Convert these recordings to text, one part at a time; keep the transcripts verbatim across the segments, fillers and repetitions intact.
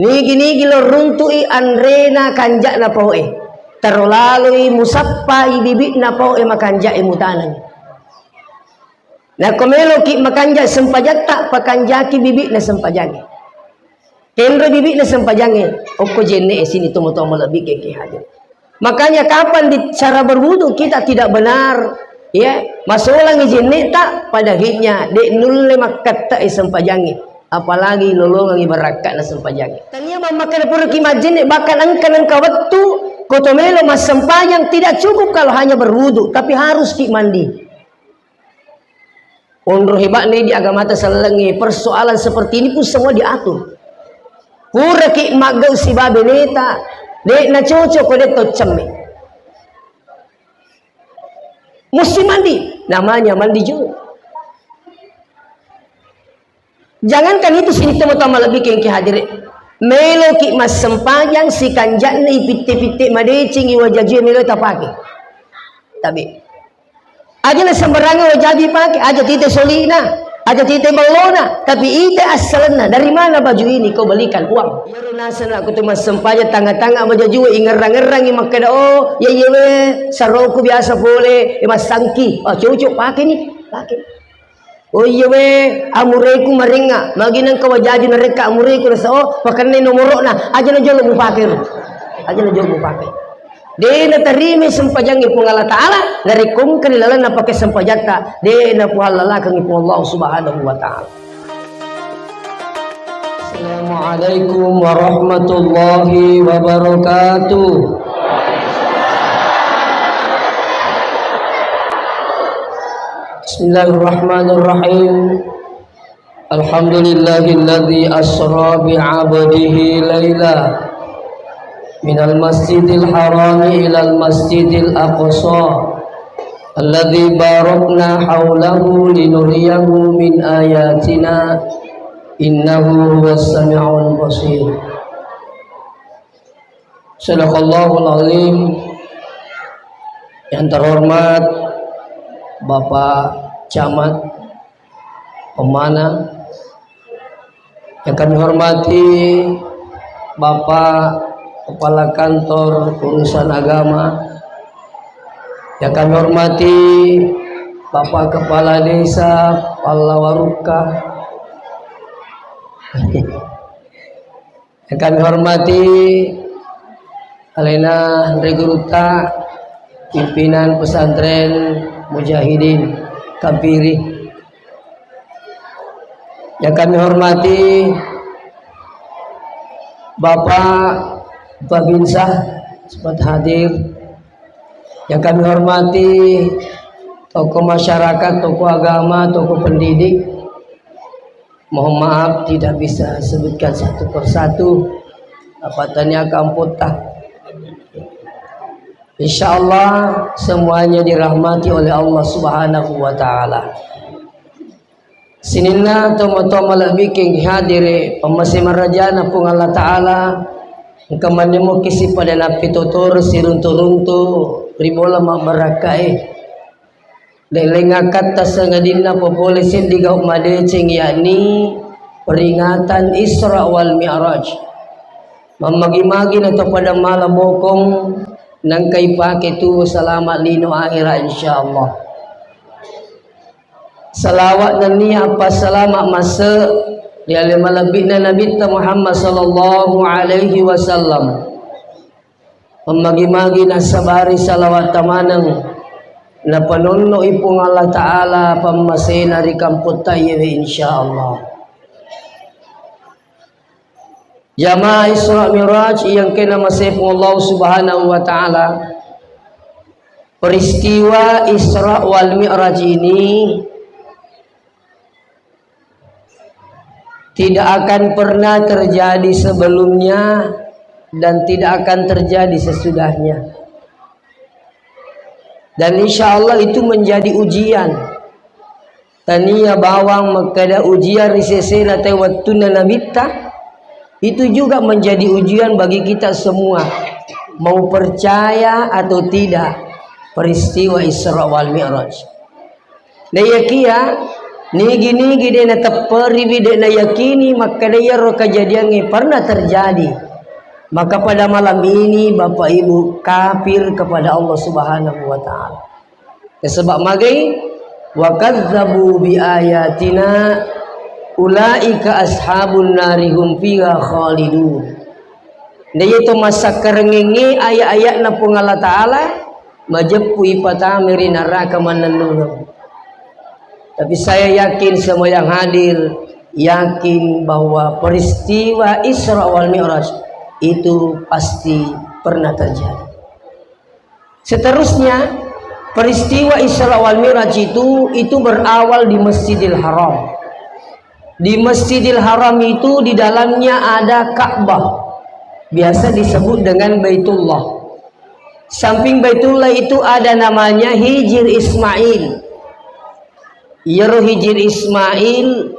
Nigi-nigi lo runtu'i anrena kanja'na pao'e. Taro laloi musappai bibi'na pao'e makanja'e mutaneng. Nakko meloki makanja sempajatta, pakanjaki bibi'na sempajangnge. Kenro bibi'na sempajangnge, okko jenne'e sini tomo-tomo lebbi keke hadir. Makanya kapan di cara berwudu kita tidak benar, ya, masolangi jenne'ta, pada akhirnya de' nulle makkatta'i sempajangnge, apalagi lolongangi barakka'na sempajangnge. Tania mammakkada puraki majjenne, bahkan engka nengka wettu, koto melo massempajang tidak cukup kalau hanya berwudu, tapi harus ki mandi. Onro hebatna di agamata sellengnge, persoalan seperti ini pun semua diatur. Puraki maggau sibawa beneta, de' nacocok ko de' to cemme. Musti mandi, namanya mandi junub. Jangankan itu, sini tama-tama lebih kengki hadire. Meloki massempajang sikanja'na ipitte-pitte madecengi wajajue melo tapake. Tapi aja na sembarangan wajaji pake, aja tite solina, aja tite bellona, tapi ite assalenna, dari mana baju ini kau belikan uang? Iyaro nasana aku tu massempajang tanga-tanga baju jua, ingerrang-ngerrangi makkeda, oh, iya, iya, we, saroku biasa pole, eh, massangki, oh, cocok pake ni, pake. Oh, iya, we, amureku marenga, magi nengka wajaji narekka amureku, nasa, oh, pakenna nomorokna, aja na jolo mupake, aja na jolo mupake. De' natarima sempajangnge Puang Allah Ta'ala, narekko engka ri lalenna pake sempajatta, de' napuhallalakengngi Puang Allah Subhanahu wa Ta'ala. Assalamualaikum warahmatullahi wabarakatuh. Bismillahirrahmanirrahim. Alhamdulillahilladzi asra bi'abdihi laila minal masjidil harami ilal masjidil aqsa alladzi barakna haulahu linuriyahu min ayatina innahu huwas sami'ul basir. Sadaqallahul azim. Yang terhormat Bapak Camat Pemana, yang kami hormati Bapak Kepala Kantor Urusan Agama, yang kami hormati Bapak Kepala Desa Pallawarukka, yang kami hormati alena Anre Gurutta, pimpinan pesantren Mujahidin Kampiri. Yang kami hormati Bapak Babinsa sempat hadir. Yang kami hormati tokoh masyarakat, tokoh agama, tokoh pendidik. Mohon maaf tidak bisa sebutkan satu persatu. Apa tanya kamputta. Insya Allah semuanya dirahmati oleh Allah Subhanahu wa Ta'ala. Sininna tomatoa malebbiking hadire, pammasé marajana Puang Allah Ta'ala, engka mannemoki sipada nappitotoro siruntu-runtu ri bola mabbarakkaé. Lelleng akkatta sangadinna popole seddi gau madeceng, yakni peringatan Isra wal Mi'raj. Mammagi-magi na to pada mala bokong, nangka ipake tuo salama lino ahera, insyaallah. Salawat nennia appasalama masse ri ale malebbi'na Nabitta Muhammad sallallahu alaihi wasallam. Mammagi-magi nassabari salawatta maneng, napanonno'i Puang Allah Ta'ala pammasena ri kamputta iyewe, insyaallah. Jamaah Isra Mi'raj yang kena masé Puang Allah Subhanahu wa Ta'ala. Peristiwa Isra wal Mi'raj ini tidak akan pernah terjadi sebelumnya dan tidak akan terjadi sesudahnya. Dan insya Allah itu menjadi ujian. Tania bawang makkeda ujian ri sesena tau wettunna Nabitta, itu juga menjadi ujian bagi kita semua. Mau percaya atau tidak peristiwa Isra wal Mi'raj. Naiyakiya Nigi-nigi de' natepperiwi, de' nayakini makkeda iyaro kejadiangnge pernah terjadi, maka pada malam ini Bapak Ibu kafir kepada Allah Subhanahu wa Ta'ala. Nasaba' magai, "Wa kadzdzabu bi ayatina ulaika ashabun nari hum fiha khalidun." Naiyato massakkarengengnge ayat-ayatna Puang Allah Ta'ala, majeppu ipatama ri naraka mannennungeng. Tapi saya yakin semua yang hadir yakin bahwa peristiwa Isra wal Mi'raj itu pasti pernah terjadi. Seterusnya, peristiwa Isra wal Mi'raj itu, itu berawal di Masjidil Haram. Di Masjidil Haram itu, di dalamnya ada Ka'bah. Biasa disebut dengan Baitullah. Samping Baitullah itu ada namanya Hijir Ismail. Iyaro Hijir Ismail,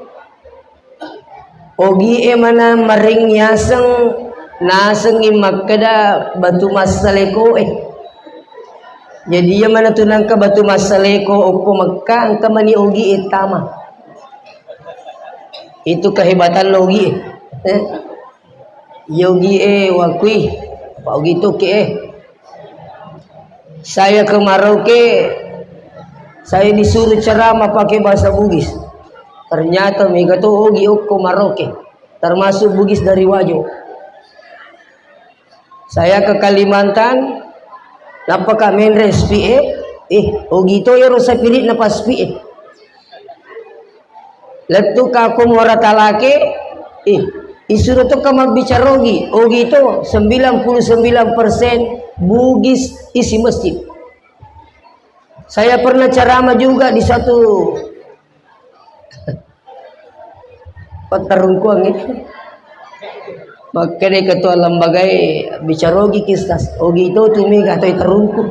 ogi'e mana maring yaseng, nasengngi makkeda batu massaleko'e. Jadi iya mana tu nangka batu massaleko okko Mekka, engka mani ogi'e tama. Itu kehebatan ogi'e. Eh? Iya ogi'e wakui, apa ogi toke eh. Saya ke Maroke, saya disuruh ceramah pakai bahasa Bugis. Ternyata mega to ogi okko Maroke, termasuk Bugis dari Wajo. Saya ke Kalimantan, nappa ka menre S P A, eh, ogi to ero sapirina pas S P A. Lettu ka ko Muara Talake, eh, isuro to ka mabbicara ogi, ogi to sembilan puluh sembilan persen Bugis isi masjid. Saya pernah ceramah juga di satu pattarungkuang, eh. Makkeda ketua lembaga e, bicara ogi kistas, ogi to tu mega to terungku.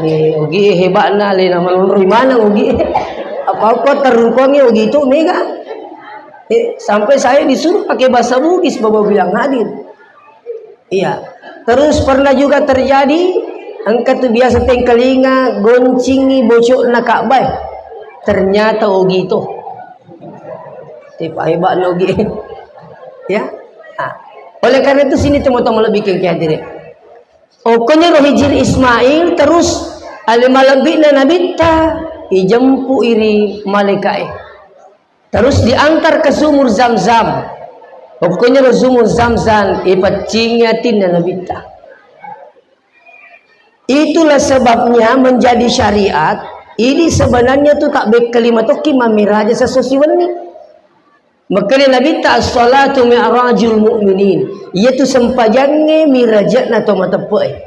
Eh, ogi hebakna lena malonro mana ogi. Apa-apa terungkuang ogi to mega. Eh, sampai saya disuruh pakai bahasa Bugis, Bapak Ibu yang hadir. Iya. Terus pernah juga terjadi, engka tu biasa tengkalinga goncingi bocokna Ka'bah. Ternyata ogi to. Tipa hebat ogi. Ya. Nah, oleh karena itu sini teman-teman lebih kengke hadirin. Okkonyo ro Hijir Ismail terus ale malebbi'na nabitta ijempu iri malaika'e. Terus diantar ke sumur Zam-Zam. Pokoknya ro sumur Zam-Zam ipaccingi atinna nabitta. Itulah sebabnya menjadi syariat. Ini sebenarnya tu tak bekkelima tokki mammiraja sesuai wenni. Makkeda nabitta as-salatu mi'rajul mu'minin. Iyatu sempajangnge miraja'na to mateppe'e.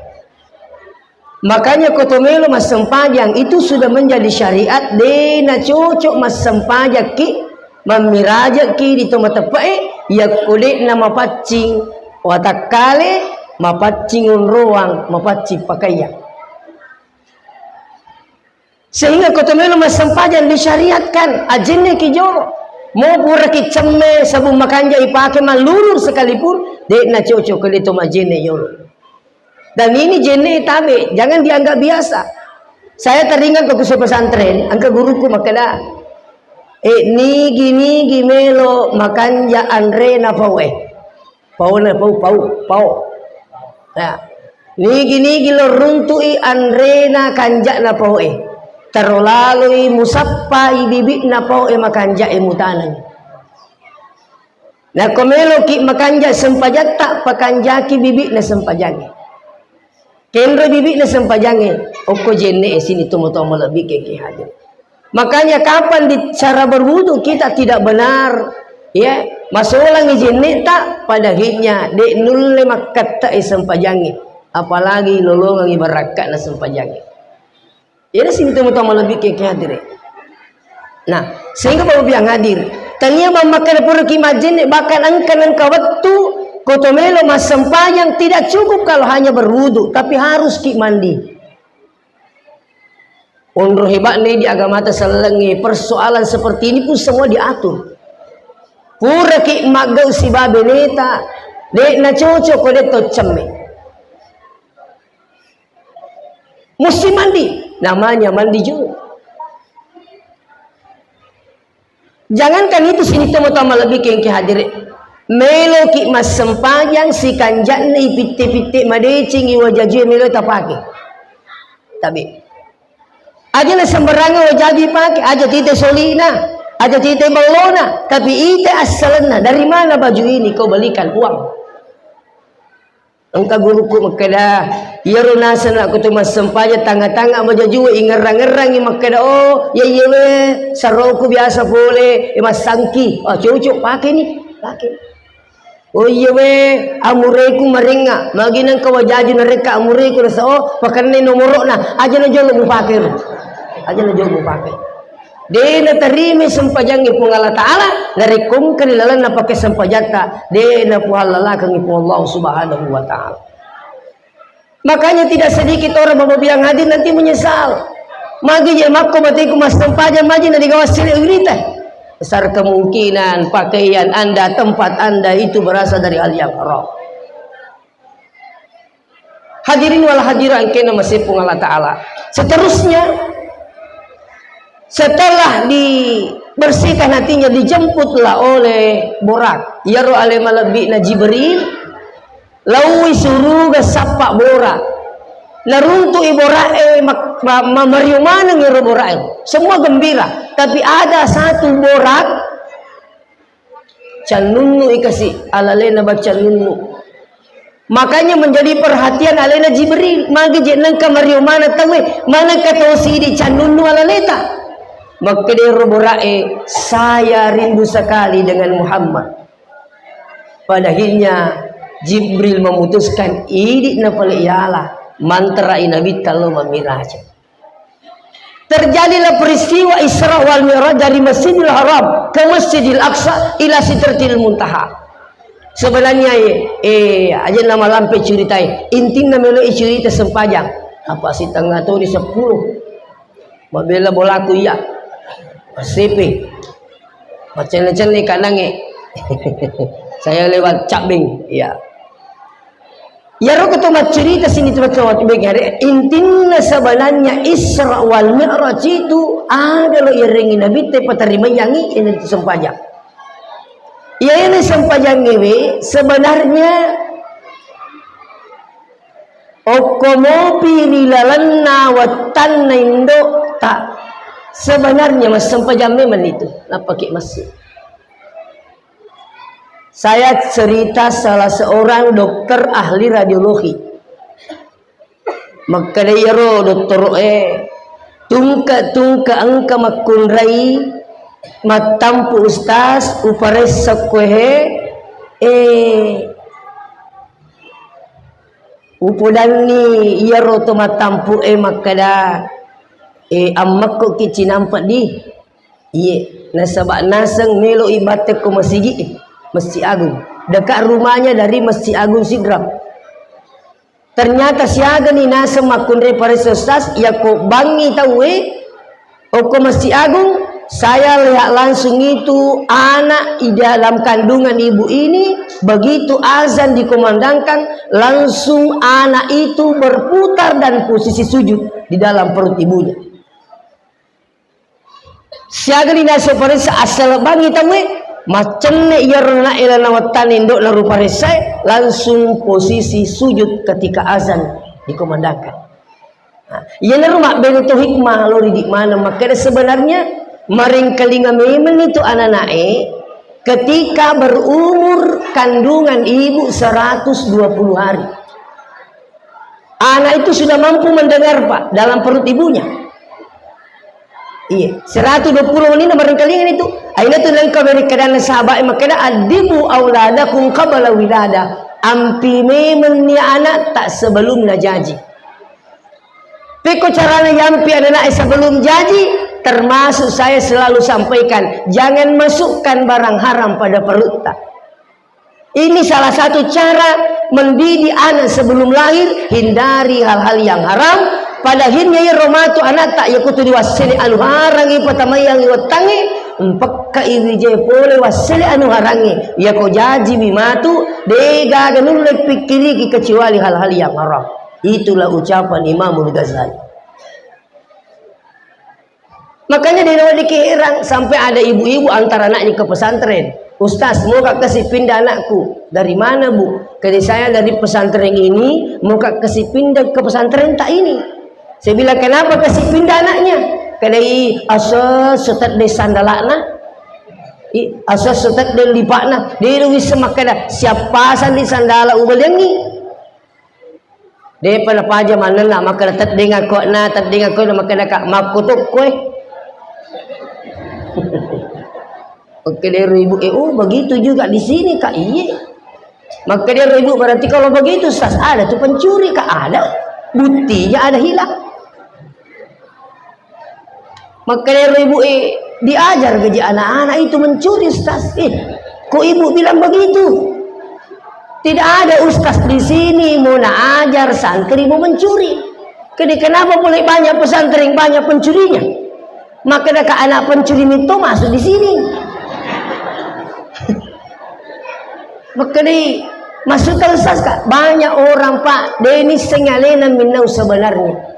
Makanya ko to melo massempajang itu sudah menjadi syariat, de na cocok massempajakki, mammirajekki di to mateppe'e, yakko de na mapaccing watakkale, mapaccing onroang, mapaccing pakaiang. Sehingga ko to melo massempajang disyariatkan, ajenne ki jolo. Mau pura ki cemme sabun makanja ipake malurur sekalipun, de na cocok ko de to majenne jolo. Dan ini jenne tabe, jangan dianggap biasa. Saya teringat waktu saya pesantren, engka guruku makkeda, eh, nigi-nigi melo makanja anrena pau eh. Pauna pau, pau, pau. Ya. Nigi-nigi lo runtu'i anrena kanja'na pau eh. Taro laloi musappai bibi'na pau eh makanja e mutaneng. Nako meloki makanja sempajatta, pakanjaki bibi'na sempajangnge. Kenro bibi'na sempajangnge, okko jenne e sini tomo-tomo lebbi keke hadir. Makanya kapan di cara berwudu kita tidak benar, ya, masolangi jenne ta, pada akhirnya de nulle makketta e sempajangnge, apalagi lolongangi barakka'na sempajangnge. Iyana sini tomo-tomo lebbi keke hadire. Nah, sehingga Bapak Ibu yang hadir, tania mammakkeda puraki majjenne, bahkan engka nengka wettu ko to melo massempajang tidak cukup kalau hanya berwudu, tapi harus ki mandi. Onro hebatnya di agamata sellengnge, persoalan seperti ini pun semua diatur. Puraki maggau sibawa beneta, de na cocok ko de to cemme. Musti mandi, namanya mandi junub. Jangankan itu, sini to matu malebbi kengke hadire. Meloki massempajang sikanja'na ipitte-pitte madecengi wajajue melo tapake. Tabe. Aja na sembarangan wajaju ipake, aja tite solina, aja tite bellona, tapi ite assalenna, dari mana baju ini kau belikan uang? Engka guruku makkeda, iyaro naseng nakko to massempajang tangnga-tangnga majajue, ingerrang-ngerrangi makkeda, "Oh, iya, iya we, saroku biasa pole, eh, massangki." "Oh, cocok, pake ni, pake." "Oh, iya we, amureku marengnga, magi nengka wajaju narekka amureku," nasa, "Oh, pakenna nomoro'na, aja na jolo mupake ro. Aja na jolo mupake." De' natarima sempajangnge Puang Allah Ta'ala, narekko engka ri lalenna pake sempajatta, de' napuhallalakengngi Puang Allah Subhanahu wa Ta'ala. Makanya tidak sedikit orang bapak bilang hadir nanti menyesal. Magi je makko bateku massempajang maji na digawa sele urita. Besar kemungkinan pakaian Anda, tempat Anda itu berasal dari hal yang haram. Hadirin wal hadirat engkena masepung Allah Ta'ala. Seterusnya, setelah dibersihkan hatinya, dijemputlah oleh Borak. Iyaro ale malebbi'na Jibril, laui suruga sappa Borak. Naruntu'i Borak e, mak-, ma-, ma-, mario maneng iyaro Borak e. Semua gembira. Tapi ada satu Borak, cannunnu ikasi, alalena baca nunnu. Makanya menjadi perhatian alena Jibril, magi je nengka mario mana tauwe, manengka tau sidi cannunnu alaleta. Makkedero Borak e, "Saya rindu sekali dengan Muhammad." Pada akhirnya Jibril memutuskan idi na pale iala, manterai Nabitta lo mammiraja. Terjadilah peristiwa Isra wal Mi'raj dari Masjidil Haram ke Masjidil Aqsa ila Sidratil Muntaha. Sebenarnya, eh, eh, aja nama lampe ceritai. Intinna melo cerita sempajang. Apa setengah tahun di sepuluh. Mabela bolaku iya. P C P. Macenne-cenne kanange. Saya lewat Cabeng, iya. Iyaro keto maccerita sini teman-teman, intinna sebenarnya Isra wal Mi'raj itu ada lo iyarengi Nabi te paterimayangi ini sempajang. Iya ini sempajang ini sebenarnya okko mopi ri lalenna wettanna indo ta sebenarnya massempajang memang itu napaki masjid. Saya cerita salah seorang dokter ahli radiologi. Makkeda iyaro dottoro'e, "Tungke-tungke engka makkunrai mattampu ustaz, uparessa koe he, eh, upodanni iyaro to mattampu'e makkeda, eh, ammekko ki cinampe di." Iye, nasaba naseng melo ibatte ko masigi, Masjid Agung. Dekat rumahnya dari Masjid Agung Sidrap. Ternyata siagani naseng makkunrai paressa ustaz, yako bangi tauwe, okko Masjid Agung, saya lihat langsung itu anak di dalam kandungan ibu ini, begitu azan dikumandangkan, langsung anak itu berputar dan posisi sujud di dalam perut ibunya. Siaga ni naso paressa, assalebbangi tauwe, maccenne iyaro ana'e lana wattana indo'na ro paressae, langsung posisi sujud ketika azan dikumandangkan. Nah, iyanaro mabbene to hikmah lo ridi maneng makkeda sebenarnya marengkalinga memang itu anana'e ketika berumur kandungan ibu seratus dua puluh hari. Anak itu sudah mampu mendengar, Pak, dalam perut ibunya. Iya, seratus dua puluh menit barangkali itu. Aina tu nengka beri keadaan sahabat makkeda, "Addibu auladakum qabla wiladah." Ampi memang ni anak tak sebelum najaji. Pekko carana yampi anak sebelum jaji, termasuk saya selalu sampaikan, jangan masukkan barang haram pada perutnya. Ini salah satu cara mendidik anak sebelum lahir, hindari hal-hal yang haram. Pada akhirnya iyaro matu anatta, iya kutu diwassele anu harangi, patamayangi wettangnge, mpekka iwije pole wassele anu harangnge. Iya ko jaji mi matu, de gaga nulle pikkiriki kecuali hal-hal yang haram. Itulah ucapan Imamul Ghazali. Makanya dia nawa dikirang sampai ada ibu-ibu antar anaknya ke pesantren. "Ustaz, mau kak kasih pindah anakku." "Dari mana, Bu?" "Kata saya dari pesantren ini, mau kak kasih pindah ke pesantren tak ini." Saya bilang, "Kenapa kasih pindah anaknya?" Kata i, "Asa setet de sandalakna." I, "Asa setet de lipakna." Dia wis makkeda, "Siapa sandi sandala ubaliangi?" Depa napaja manenna, makkeda, "Teddeng akko'na, teddeng akko'na," makkeda, "Kak, makkutokkoe." Makkedaro ibu, "Eh, oh, begitu juga di sini, Kak." "Iye." Makkedaro ibu, "Berarti kalau begitu, Ustaz, ada tuh pencuri, Kak?" "Ada. Buktinya ada hilang." Makkedaro ibu, "Eh, diajar gaji anak-anak itu mencuri, Ustaz." "Eh, kok ibu bilang begitu?" "Tidak ada ustaz di sini mau naajar santri mau mencuri. Jadi kenapa boleh banyak pesantren, banyak pencurinya?" Maka ada anak pencuri itu masuk di sini. Maka di masuk ke ustaz, Kak. Banyak orang, Pak, deni sengalena minau sebenarnya.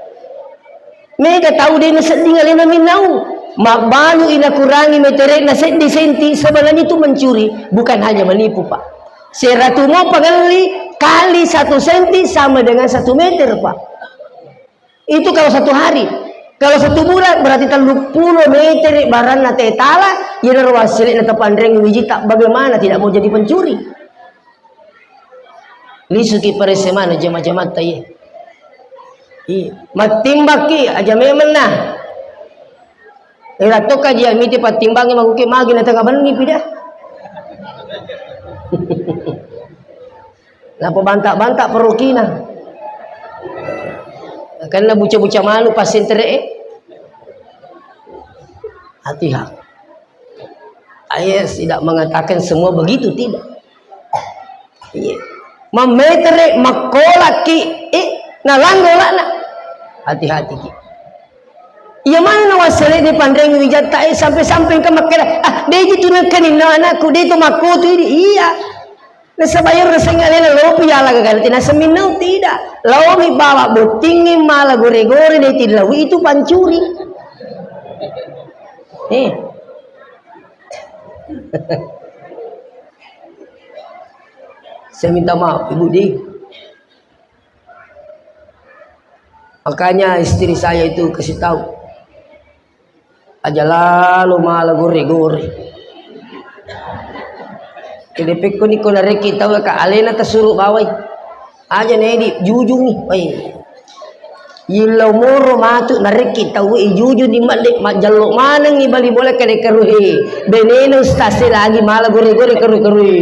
Mega tau de nasedding alena minnau. Mabbalu inakurangi metere'na seddi senti, sebenarnya itu mencuri, bukan hanya menipu, Pak. Seratu mo pangelli kali satu senti sama dengan satu meter, Pak. Itu kalau satu hari. Kalau satu bulan berarti tellu puluh meter baranna tetala, yenaro wassele'na tapanreng wijita, bagaimana tidak mau jadi pencuri? Lisuki paresemana jama-jamatta iye. Iya. Mattimbakki aja memenna. Ira tokka jia miti pattimbangi makuke magi na tenga benni pida. Napa banta-banta perukina. Karena buca-buca malu pasentere e. Hati-hati. Saya tidak mengatakan semua begitu, tidak. Iya. Mammetere, makkolakki, eh, nalanggolakna. Hati-hati ki. Iya mana na wassele di panreng wijatta, eh, sampai-sampai engka makkeda, "Ah, de ji tu nengkaninna anakku, de tu makkotu ini." Iya. Nasaba iyaro nasengnge alena lopi yala gaga nati naseminnau, tidak. Laomi bawa bottingngi mala gore-gore de tillawi itu pancuri. Eh. Saya minta maaf, Ibu di. Makanya istri saya itu kasih tahu, "Aja lalo mala gore-gore." Kedepekko ni ko narekki tau ka alena tasuru bawai. Aja nedi jujungi. Wai. Yillau moro matu narekki tau ijujuni madde majallo manengi bali bola kade karuhe. Benena ustase lagi mala gore-gore karu-karue.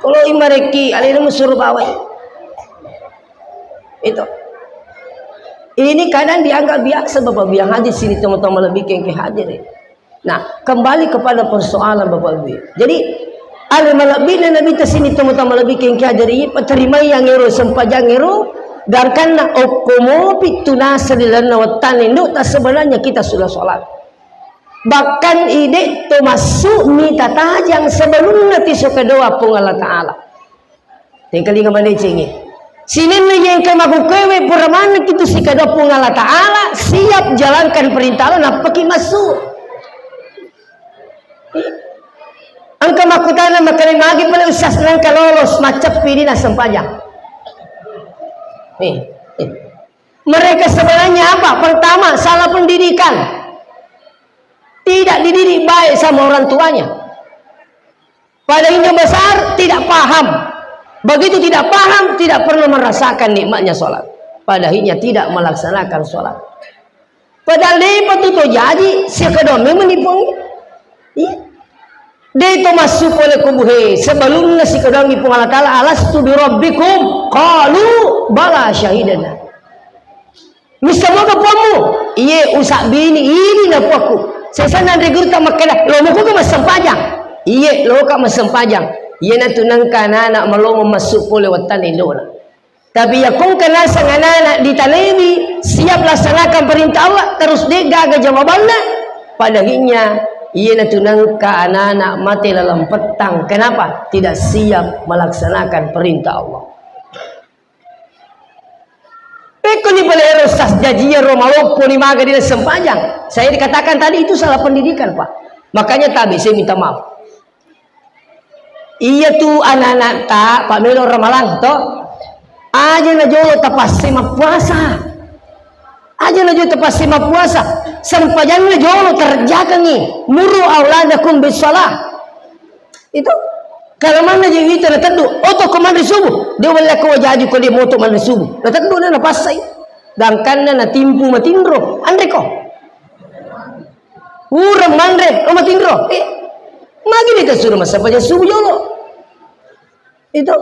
Kalau imarekki alena musuru bawai. Itu. Ini kadang dianggap biasa, Bapak Ibu yang hadir sini, teman-teman lebih kengke hadir ya. Nah, kembali kepada persoalan Bapak Ibu. Jadi, ale malebbina Nabi ta sini, teman-teman lebih kengke hadir, iya, paterimai yang ero, sempajang ero, gangkanna okko mopi tunasa di lalenna wettana indo ta, sebenarnya kita sudah sholat. Bahkan ide to masuk mita tajang sebelumnya tiso kedoa Puang Allah Ta'ala. Tengkalinga madecengi. Sininna yengka makukewe pura maneng itu sikadoa Puang Allah Ta'ala, siap jalankan perintah Allah, nappaki masuk. Engka makkutana makare magi pale ustaz nengka lolos, macceppi di nasempajang. Nih, nih. Mereka sebenarnya apa? Pertama, salah pendidikan. Tidak dididik baik sama orang tuanya. Padahinya besar, tidak paham. Begitu tidak paham, tidak pernah merasakan nikmatnya sholat. Padahinya tidak melaksanakan sholat. Padahal depa tu to jaji, sikedo memang nipuang. Iya. De to massu pole kubuhe, sebelumnya sikedoangi Puang Allah Ta'ala, "Alastu bi rabbikum?" Qalu, "Bala syahidana." "Missa moga Puammu?" "Iye, usabbini, ini na Puakku." Sesanna anre gurutta makkeda, "Lo moko ga massempajang?" "Iye, loka massempajang." Iyanatu nengka anana malomo massu pole wettanna indona. Tapi yakko engka naseng anana ditanaiwi, siap laksanakan perintah Allah, terus de gaga jawabanna, padahinya iyanatu nengka anana mate laleng pettang. Kenapa? Tidak siap melaksanakan perintah Allah. Pekko Ini pale ero sas jajia ro maloppo ni maga di sempajang. Saya dikatakan tadi itu salah pendidikan, Pak. Makanya tabe saya minta maaf. Iya tu anak-anak ta, Pak Melo Ramalang to. Aja na jolo tapasse mappuasa. Aja na jolo tapasse mappuasa. Sempajanna jolo terjakangi. Muru auladakum bis shalah. Itu kalau manna je wita na teddu, oto ko manre subuh, de walla ko wajaji ko de moto manre subuh. Na teddu na napassai. Gangkanna na timpu matinro, anre ko. Urang manre, o matinro. Eh, magi de tasuro massempajang subuh jolo. Itu.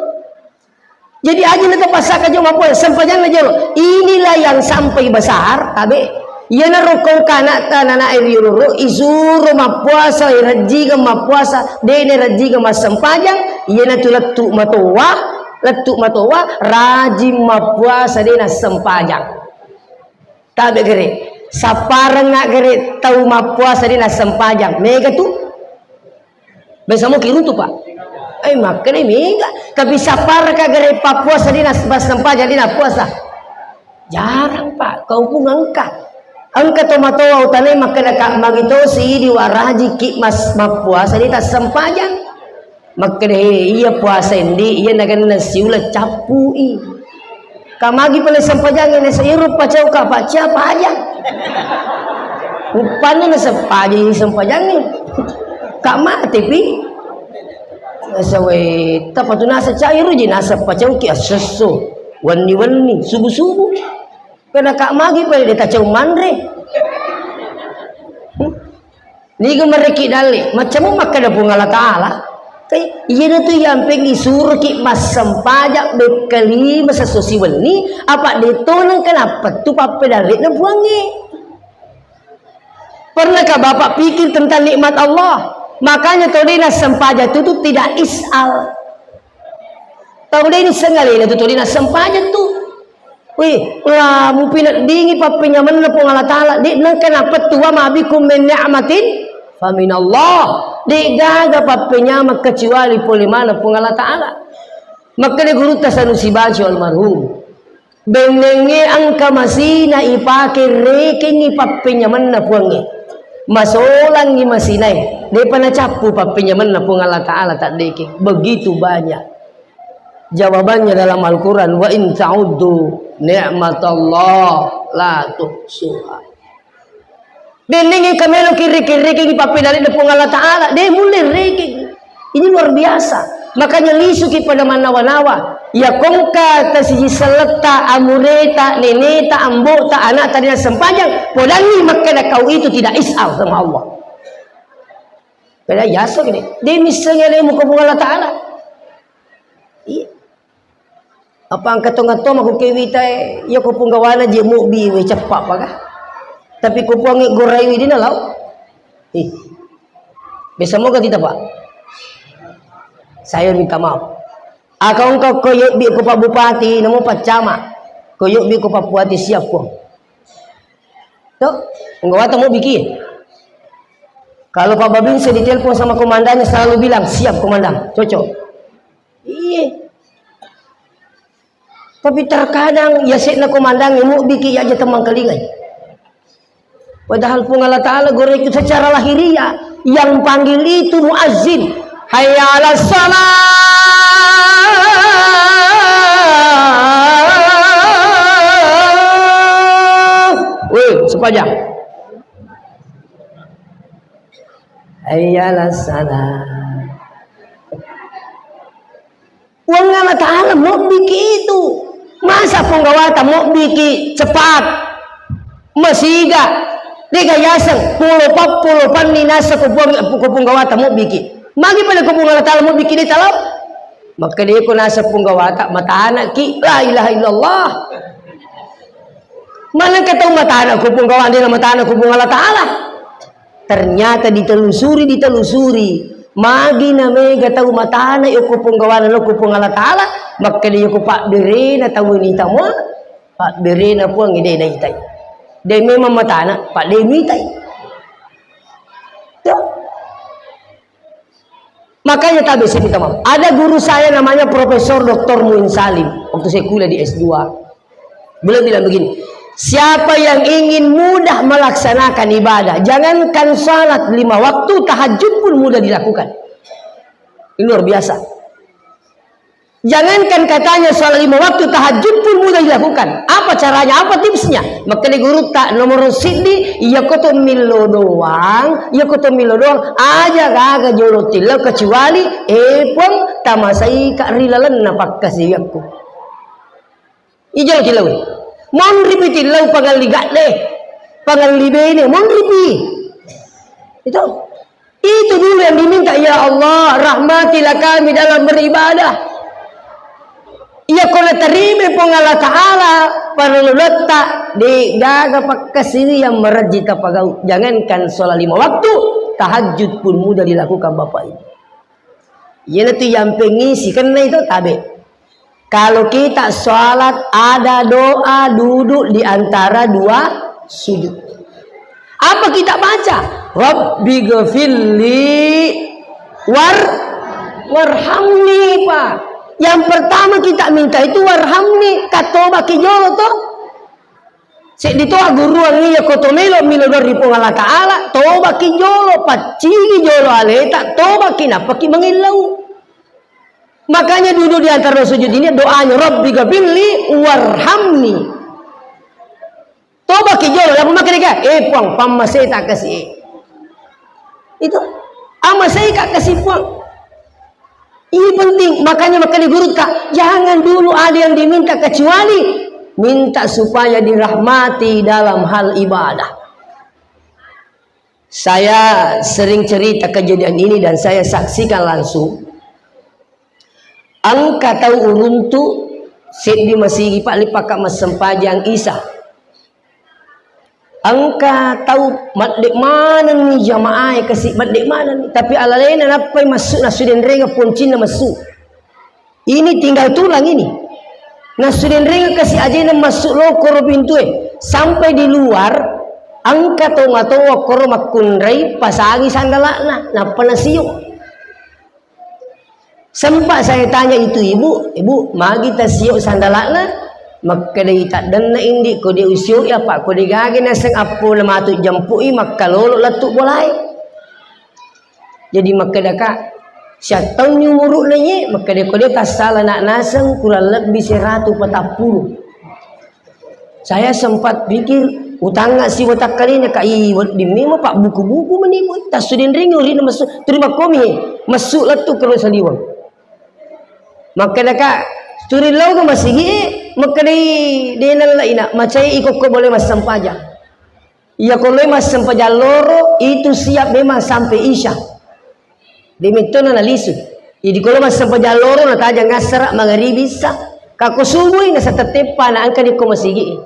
Jadi aja na tapassaka jolo mappuasa, sempajanna jolo. Inilah yang sampai besar, tabe. Iyanaro kau kana ta nana eri roro, isuro mappuasa, irajjingeng mappuasa, de na rajjingeng massempajang, iyana tu lettu matoa, lettu matoa, rajing mappuasa, de na sempajang. Tabe gere, sapparengnga gere tau mappuasa de na sempajang, mega tu. Biasa mo kirutu, Pak. Eh, makkeda mega. Tapi sapparaka gere pappuasa de na pas sempajang de na puasa. Jarang, Pak. Kau pun engka. Engka to matoa utanai makkeda ka magi to si di waraji ki mas mappuasa de ta sempajang. Makkeda, "He, iya puasa endi, iya naganna siula cappui." Kamagi pale sempajangnge, nasa iro pacau ka pacia pajang. Uppanna nasa pajai sempajangnge. Ka mate pi. Nasa weta patu nasa cairu ji nasa pacau ki assesso. Wenni-wenni, subuh-subuh. Kena ka magi pale de tacau manre. Hmm? Niga mereki dalle, macam makkeda Puang Allah Ta'ala. Kai, iyana tu yampeng isuroki massempajang bekka lima sesso siwenni, apa de tonang kenapa tu pappedallena Puangnge. Pernahkah Bapak pikir tentang nikmat Allah? Makanya tau de nassempajang tu, tu tidak isal. Tau de nisseng alena tu tau de nassempajang tu. Wih, la mupineddingi pappenyamenna Puang Allah Ta'ala. De nengka napettu wa ma bikum min ni'matin faminallah. De gaga pappenyameng kecuali pole maneng Puang Allah Ta'ala. Makkeda gurutta Sanusi Baco almarhum. Bennengnge engka masina ipake rekengngi pappenyamenna Puangnge. Masolangngi masinae. Depa nacappu pappenyamenna Puang Allah Ta'ala taddeke. Begitu banyak. Jawabannya dalam Al-Quran, "Wa in ta'uddu ni'matallah la tuhsuha." Bennengngi engka melo kirri-kirri ki pappedalle Puang Allah Ta'ala, de mulle rekeng. Ini luar biasa. Makanya lisuki pada manawa-nawa. Ya kongka tasiji selletta, amureta, neneta, ambota, anakta de nassempajang, podanni makkeda kau itu tidak isal sama Allah. Pada yasa gede. De misseng alemu ko Puang Allah Ta'ala. Iya. Apa engka tongatto mako kewitae, iya ko punggawana je mobbi we ceppa paga. Tapi ko Puangnge goraiwi dina lao. Ih. Bisa moga kita, Pak. Saya minta maaf. Aka engka ko yobbi ko Pak Bupati, namo Pak Camat. Ko yobbi ko Pak Bupati siap ko. Tuh, enggak wata mau bikin. Kalau Pak Babinsa ditelepon sama komandannya selalu bilang, "Siap, Komandan." Cocok. Iya. Tapi terkadang ya sekna komandan mau bikin ya aja teman kelingai. Padahal Puang Allah Ta'ala goreng itu secara lahiriah. Yang panggil itu muazzin. Hayya 'alas shalah. Weh, sempajang. Hayya 'alas shalah. Puang Allah Ta'ala mobbiki itu. Masa punggawata mobbiki cepat? Masiga. Dega yaseng pulo pappulo panni nasa ko puang, ko punggawata mobbiki. Magi pada ko Puang Allah Ta'ala mobbiki de talau? Maka de ko nasa punggawata matanaki. La ilaha illallah. Mana ke tau matana ko punggawata de matana ko Puang Allah Ta'ala? Ternyata ditelusuri, ditelusuri. Magi na mega tau matana okko punggawana okko Puang Allah Ta'ala, makkeda okko pabberena tau ni tamua, pabberena Puang de naitai. De memang matana, pa de mitai. Tuh. Makanya tabe saya minta maaf. Ada guru saya namanya Profesor Doktor Muin Salim waktu saya kuliah di S dua. Beliau bilang begini, siapa yang ingin mudah melaksanakan ibadah, jangankan salat lima waktu, tahajud pun mudah dilakukan. Ini luar biasa. Jangankan katanya salat lima waktu, tahajud pun mudah dilakukan. Apa caranya? Apa tipsnya? Makkeda gurutta, nomor siddi, iya koto millo doang, iya koto millo doang, aja gaga jolo tillau kecuali, eh, Puang, tamasaika ri lalenna pakkasiwiakku. Ijolo tillau. Monripi tillau pangalli gadde, pangalli bene, monripi. Itu. Itu dulu yang diminta, ya Allah, rahmatilah kami dalam beribadah. Iya ko natarima Puang Allah Ta'ala, parellu lotta, de gaga pakkasiwi yang merajita pagau. Jangankan sholat lima waktu, tahajud pun mudah dilakukan Bapak Ibu. Iyanatu yang pengisi, kenna itu tabe. Kalau kita sholat, ada doa duduk di antara dua sujud. Apa kita baca? Rabbi gfirli war-, warhamni, Pak. Yang pertama kita minta itu warhamni, katoba ki jolo toh. Seddi to agguruang iya ko to melo milo dari Puang Allah Ta'ala, toba ki jolo, paccigi jolo aleta, toba ki nappa ki mangillau. Makanya duduk di antara sujud ini doanya, Rabbi gfirli warhamni. Toba ki jolo, lalu makkeda, eh Puang, pammaseta kasi. Itu, amasei ka kasi Puang. Ini penting, makanya makkeda gurutta, jangan dulu ada yang diminta kecuali minta supaya dirahmati dalam hal ibadah. Saya sering cerita kejadian ini dan saya saksikan langsung. Engka tau uruntu seddi masigi, Pak, lipakka massempajang Isa. Engka tau madde manenni jamaae kasi, madde manenni, tapi alalena nappai massu, nassu denrengeng poncinna massu. Ini tinggal tulang ini. Nassu denrengeng kasi ajena massu lokoro pintue. Sampai di luar, engka tau matoa koro makkunrai pasangi sandala'na, nappa nasio. Sempat saya tanya itu ibu, "Ibu, magi tasio sandala'na?" Makkedai, "Taddenna indi, ko de usio apa, ko de gage naseng appo na matu jempui makkalolo lettu bolae." Jadi makkedaka, "Siattaunni umuru'na ye?" Makkeda, "Ko de tassala nak naseng kurang lebbi seratu patappulo." Saya sempat pikir, utanga siwa takkalena ka, ih, wedding memang pak buku-buku menimu, tassu denrengi urina massu, terima komi, massu lettu kero saliweng. Makkedaka, turi lao ke masigi, makkedai denella ina, macai iko ko boleh massempajang. Iya ko loi massempajang loro, itu siap memang sampai isya. Demettona nalisu. Jadi kalau massempajang loro, natajang assara, mangaribi, isya. Kako subui, nasatetteppa, na engka di ko masigi.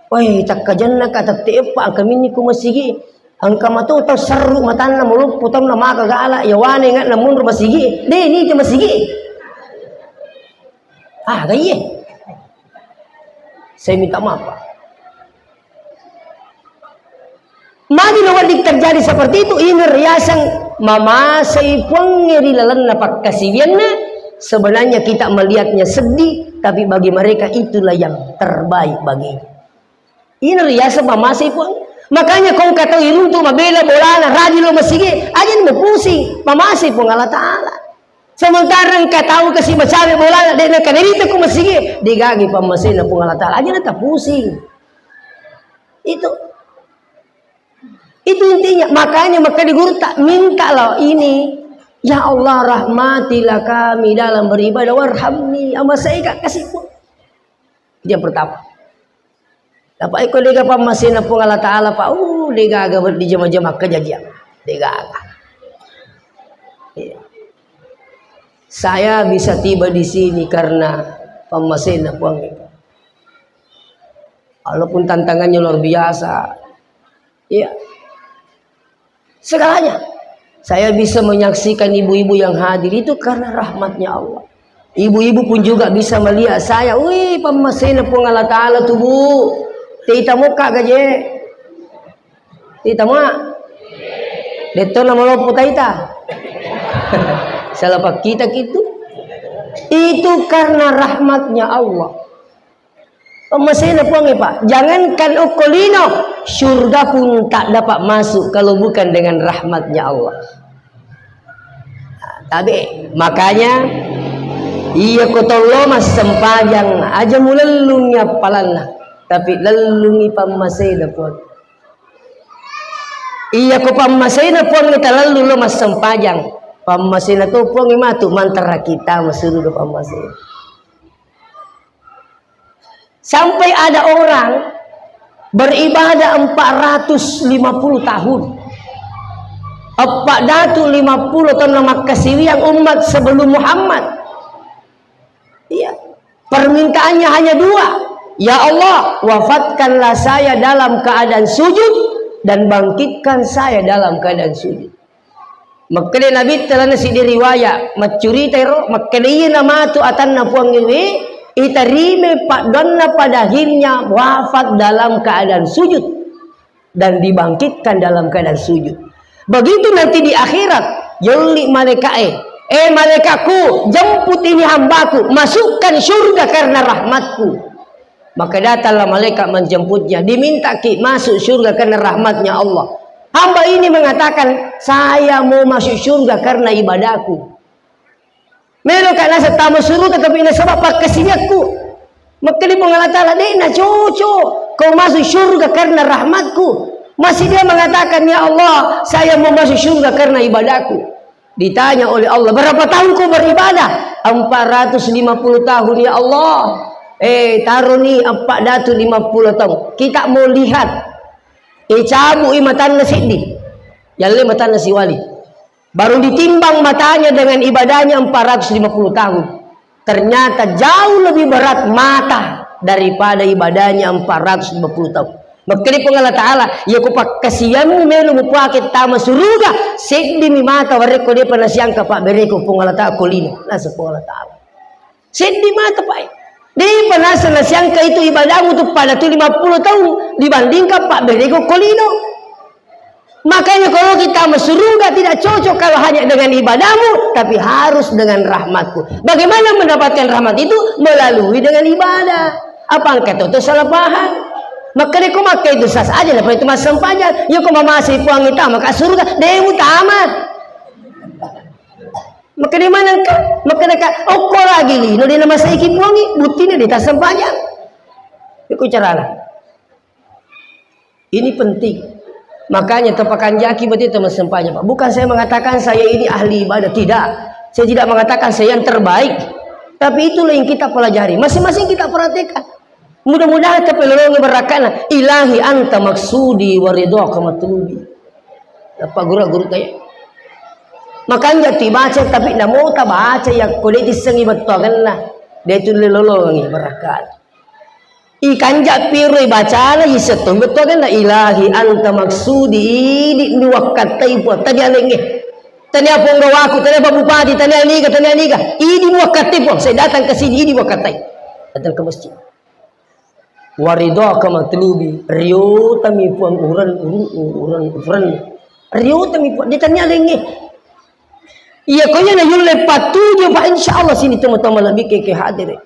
Woi, takkajanna ka tette'eppa, engka minni ko masigi. Engka mato tau serru matanna, maloppo taunna, maka gala, yawane ngana munro masigi. De, ni ke masigi. Ah, gaiye. Saya minta maaf, Pak. Magi lo wedding terjadi seperti itu, ini riaseng mamasei Puangnge ri lalenna pakkasiwianna. Sebenarnya kita melihatnya sedih, tapi bagi mereka itulah yang terbaik baginya. Ini riaseng mamasei Puang. Makanya kong katau iruntu mabela bolana, rajin lo masigi, aja mau pusing, mamasei Puang Allah Ta'ala. Sementara engka tau kasi macawe bolana, de na kaderita ku masigi, digagi pammasena Puang Allah Ta'ala, aja na tapusing. Itu. Itu intinya. Makanya maka di guru tak minta loh ini. Ya Allah, rahmatilah kami dalam beribadah, warhamni, amasai ka kasi Puang. Itu yang pertama. Tapi ko dega pammasena Puang Allah Ta'ala, Pak, uh, dega aga di jama-jama kejadian. Dega aga. Iya. Saya bisa tiba di sini karena pammasena Puang itu. Walaupun tantangannya luar biasa. Iya. Segalanya. Saya bisa menyaksikan ibu-ibu yang hadir itu karena rahmatnya Allah. Ibu-ibu pun juga bisa melihat saya, "Wih, pammasena Puang Allah Ta'ala tuh, Bu. Tita muka gaje. Tita muka. Detto nama lopo taita." Salah pak kita gitu. Itu karena rahmatnya Allah. Pammasena Puangnge, Pak. Jangankan okko lino, surga pun tak dapat masuk kalau bukan dengan rahmatnya Allah. Tabe, makanya iya ko tollo massempajang aja mulellungi appalanna, tapi lellungi pammasena Puang. Iya ko pammasena Puang talellu lo massempajang, pammasena to Puang matu mantara kita masuruga pammasena. Sampai ada orang beribadah empat ratus lima puluh tahun. Eppa datu lima puluh tahun makkasiwiang umat sebelum Muhammad. Iya. Permintaannya hanya dua. Ya Allah, wafatkanlah saya dalam keadaan sujud dan bangkitkan saya dalam keadaan sujud. Makkeda Nabi, telah nasi di riwayat, maccurita ero, makkeda iya namatu atanna Puang iwe, itarimai paddoanna pada akhirnya wafat dalam keadaan sujud dan dibangkitkan dalam keadaan sujud. Begitu nanti di akhirat, yolli malaikae, "Eh, malaikatku, jemput ini hambaku, masukkan surga karena rahmatku." Maka datanglah malaikat menjemputnya, dimintaki masuk surga karena rahmatnya Allah. Hamba ini mengatakan, "Saya mau masuk surga karena ibadahku." Meloka naseng tama suruga, tapi nasaba pakkasiwiakku. Makkeda Puang Allah Ta'ala, "De'na cocok kau masuk surga karena rahmatku." Masih dia mengatakan, "Ya Allah, saya mau masuk surga karena ibadahku." Ditanya oleh Allah, "Berapa tahun kau beribadah?" "Empat ratus lima puluh tahun, ya Allah." "Eh, taroni empat ratus lima puluh tahun. Kita mau lihat." Eh, cabui matanna seddi. Yalle matanna siwali. Baru ditimbang matanya dengan ibadahnya empat ratus lima puluh tahun. Ternyata jauh lebih berat mata daripada ibadahnya empat ratus lima puluh tahun. Makkeda Puang Allah Ta'ala, "Iya ko pakkasiwiammu melo mupake tama suruga, seddimi mata warekko depa nasiangka pabbereko Puang Allah Ta'ala ko lino." Naseng Puang Allah Ta'ala. Seddi mata, Pak. Depa naseng nasiangka itu ibadahmu tu pada tu lima puluh tahun dibandingkan pabbereko ko lino. Makanya kalau kita masuk surga tidak cocok kalau hanya dengan ibadahmu, tapi harus dengan rahmatku. Bagaimana mendapatkan rahmat itu? Melalui dengan ibadah. Apa angka toto salah paham? Makkeda ko makka itu sas aja, apa itu massempajang. Ya ko mamasi Puang ita maka surga, demu tamat. Makkeda manengka, makkeda ka, okko lagi lino de namasaiki Puangi, buttina de tassempajang. Iku carana. Ini penting. Makanya tepakanjaki berarti teman sempajang, Pak. Bukan saya mengatakan saya ini ahli ibadah, tidak. Saya tidak mengatakan saya yang terbaik. Tapi itulah yang kita pelajari. Masing-masing kita perhatikan. Mudah-mudahan tapelolongi barakana. Ilahi anta maksudi wa ridhaka matlubi. Apa guru-guru tanya. Makanja tibaca tapi namo tabaca yakko de tissengi bettuangenna. De tulle lolongi barakana. Ikanja piro ibacana, isetto bettuangenna, "Ilahi anta maksudi, idi muwakkattai Puang, tania lengnge. Tania ponggawaku, tania Pak Bupati, tania niga, tania niga. Idi muwakkattai Puang, saya datang ke sini, idi muwakkattai." Datang ke masjid. "Waridhaka matlubi, riotami Puang uren, uren, uren, uren. Riotami Puang, ditania lengnge." Iya, ko iya na yulle pattuju, Pak, insya Allah sini toma-toma lebih ke, ke hadir.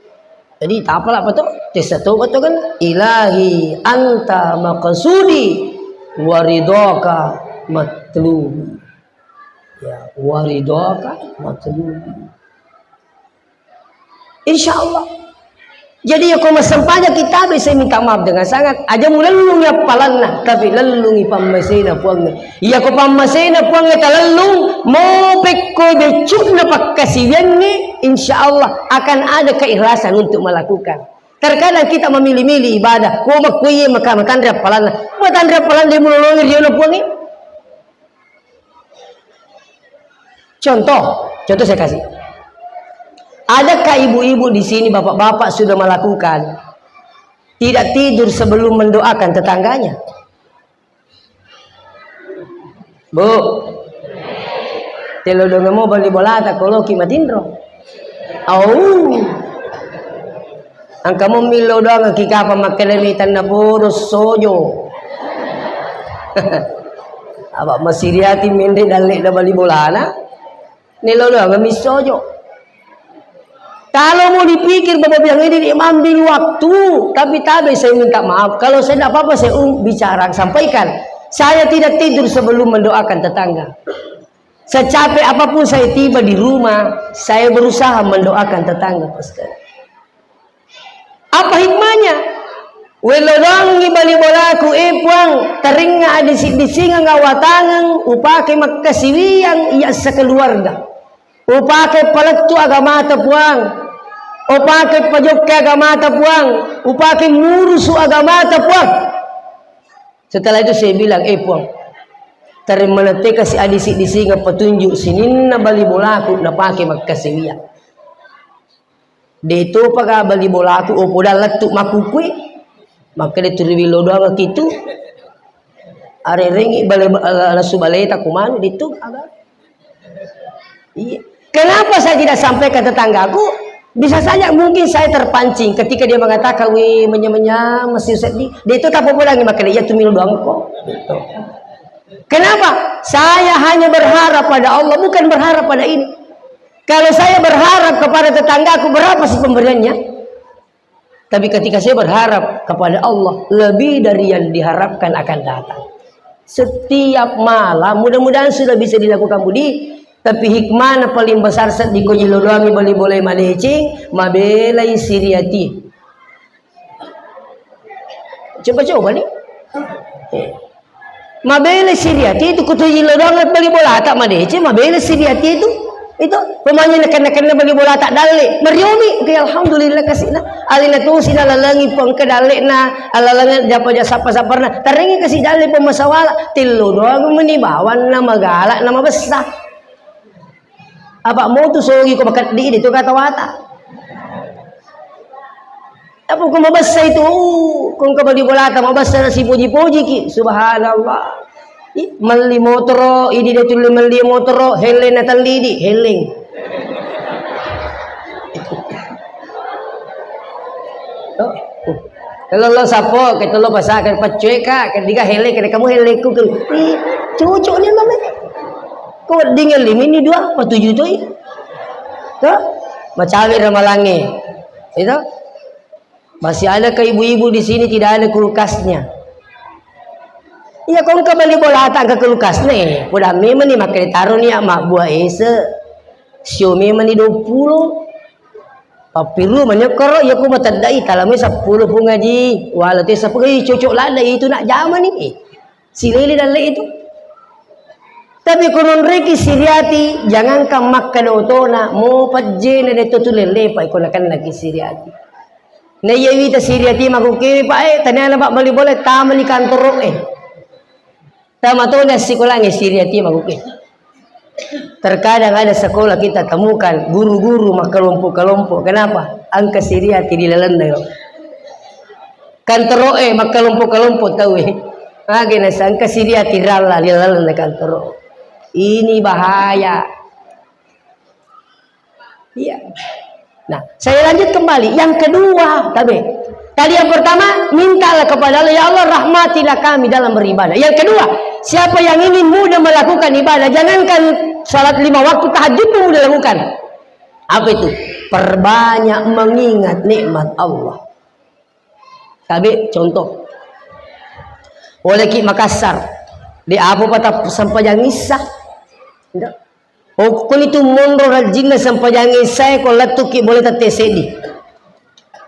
Jadi, tapala apa tuh? Tesa toba tuh kan. "Ilahi anta maqsudi wa ridhaka matlubi." Ya, wa ridhaka matlubi. Insya Allah. Jadi, ya, ko massempajang kita bisa minta maaf dengan sangat. Aja mulellungi appalanna, tapi lellungi pammasena Puangnge. Iya, ko pammasena Puangnge talellung, mopekko beccuna pakkasiwiangnge, insya Allah akan ada keikhlasan untuk melakukan. Terkadang kita memilih-milih ibadah. Ko makkuye maka matanre appalanna. Matanre appalanna de mulolongi riona Puangnge. Contoh, contoh saya kasih. Adakah ibu-ibu di sini, bapak-bapak sudah melakukan tidak tidur sebelum mendoakan tetangganya? Bu, telo dongemo bali bolata koloki matinro. Au. Engka mommi lo doang ki kapang makkedami tanna bodo sojo. Apa masiriati menre dalle da bali bolana. Nelo doang mi sojo. Kalau mau dipikir, Bapak bilang ini dia ambil waktu, tapi tabe saya minta maaf. Kalau saya tidak apa-apa, saya um, bicara, sampaikan. Saya tidak tidur sebelum mendoakan tetangga. Secapek apapun saya tiba di rumah, saya berusaha mendoakan tetangga, Pak sekalian. Apa hikmahnya? Wello doangngi bali bolaku, eh Puang, taringnga adisi-disingeng awatangeng, upake makkasiwiang iya sekeluarga. Upake palettu agamata Puang. Upake pajokke agamata Puang. Upake murusu agamata Puang. Setelah itu saya bilang, eh Puang, tarimmanette kasi adisi-disingeng petunjuk sininna bali bolaku napake makkasiwiang. De topa ga bali bolaku, oh, poda lettu makkukue. Makkeda turiwi lo doang kitu. Arerengi bale, eh, lesu baleta kumanu ditu aga. Iya. Kenapa saya tidak sampaikan tetanggaku? Bisa saja mungkin saya terpancing ketika dia mengatakan, "Wih, menya-menya, masih sedih." De to tapopodangi makkeda, "Iya tu milo doang ko." Gitu. Kenapa? Saya hanya berharap pada Allah, bukan berharap pada ini. Kalau saya berharap kepada tetanggaku, berapa sih pemberiannya? Tapi ketika saya berharap kepada Allah, lebih dari yang diharapkan akan datang. Setiap malam, mudah-mudahan sudah bisa dilakukan, Budi. Tapi hikmahnya paling besar seddi ko jiloloangi bali bolai madeceng, mabelai siriati. Coba-coba nih. Eh. Mabele siriati itu, kutu jillo doang bali bolata madeceng, mabele siriati itu. Itu pemainnya nekan-nekan bali bolata dalle. Mariomi, oke, alhamdulillah kasina. Alina tu sina lalangi puang ke dalle na, alalangan japa jasa sapa-saparna. Tarengi kasi dalle pemasawala. Tillo doang meni bawanna magala na mabessa. Apa mau tu sogi ko makeddi di tu kata wata. Apa ko mabessa itu, uh, ko engka bali bolata mabessa na sipoji-poji ki. Subhanallah. Ih, melli motoro, idi de tulle melli motoro, helleng na tellidi, helleng. Oh. Kalau lo sapo, kita lo pasakan paccueka, ketiga helleng, kena kamu hellengku ke. Ih, cucuknya namanya. Ko wedding elli mini dua, patuju toi. Toh? Macawe ramalangnge. Itu? Masih ada ke ibu-ibu di sini tidak ada kulkasnya. Iya, ko engka bali bolata engka kulkasnya. Poda memang ni makkeda taro ni mabbua ese. Sio memang ni dua puluh. Pappiru mani koro, iya ko mateddai, talamai seppulo pung aji. Wala te seppulo, ih, cocok ladde itu nak jamani. Eh. Silele dalle itu. Tapi ko nonreki siriati, jangankan makkeda otona, mo pajjena de to tu lellepa iko nakennaki siriati. Na iya wita siriati makukewe, Pak, eh, taniana, Pak, bali bola, tamani kantoro, eh. Tama toni assikolangnge siriati makuke. Terkadang ada sekolah kita temukan guru-guru makkelompok-kelompok. Kenapa? Engka siriati di lalenna yo. Kantoro'e makkelompok-kelompok tauwe. Mage nasangka siriati ralla di lalenna kantoro. Ini bahaya. Iya. Nah, saya lanjut kembali. Yang kedua, tabe. Tadi yang pertama, mintalah kepada Allah, "Ya Allah, rahmatilah kami dalam beribadah." Yang kedua, siapa yang ingin mudah melakukan ibadah, jangankan salat lima waktu, tahajud pun mudah lakukan. Apa itu? Perbanyak mengingat nikmat Allah. Tabe, contoh. Oleh ki Makassar, di apa patap sempajang Isya? Ndak. Pokkoni tu monro rajinna sempajang Isyae, ko lettuki boleh tette seddi.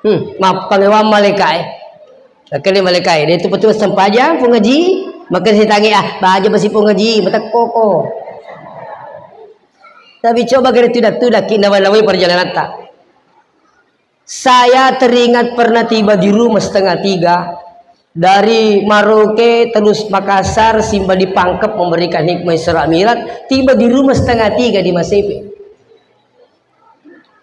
Hmm, mappangewang malaikae. Makanya malaikae, dia tu betul sempajang, Puang Haji, makanya saya tanya, ah, baja besi Puang Haji, matekko. Tapi coba kira tidak-tidak ki nawa-nawai perjalanan tak. Saya teringat pernah tiba di rumah setengah tiga, dari Maroke terus Makassar, simba di Pangkep memberikan hikmah Isra Mi'raj, tiba di rumah setengah tiga di Masepe.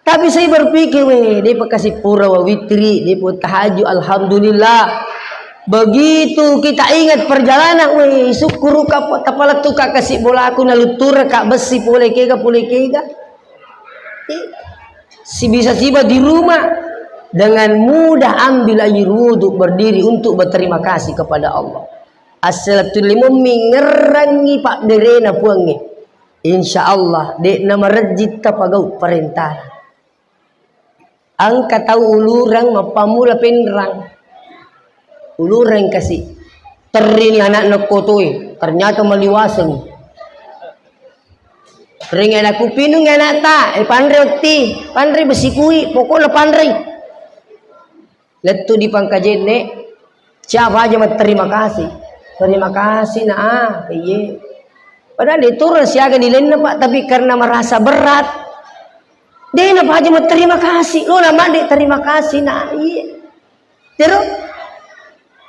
Tapi saya berpikir, weh, dia pekasi pura wa witri, dia pun tahajud, alhamdulillah. Begitu kita ingat perjalanan, weh, syukur ka tapala tuka kasih bolaku, nalutura ka besi pole kega, pole kega. Eh, si bisa tiba di rumah, dengan mudah ambil air wudhu, berdiri untuk berterima kasih kepada Allah. Assalatullimammi ngerrangi pabberena Puangnge. Insya Allah, de'na marejjing tapagau parentana. Engka tau ulureng mappammula penrang. Ulureng kasi. Terrini anakna kotoe, ternyata maliwaseng. Ring anakku, "Pinung anakta, eh, panre otti, panre besi kui, pokokna panrei." Lettu di pangkajenne, siapa aja terima kasih. "Terima kasih, Nak, ah, iye." Padahal de turun siaga nilainna, Pak, tapi karena merasa berat, de na paja terima kasih. Lo nama de terima kasih, Nak, iye. Tero?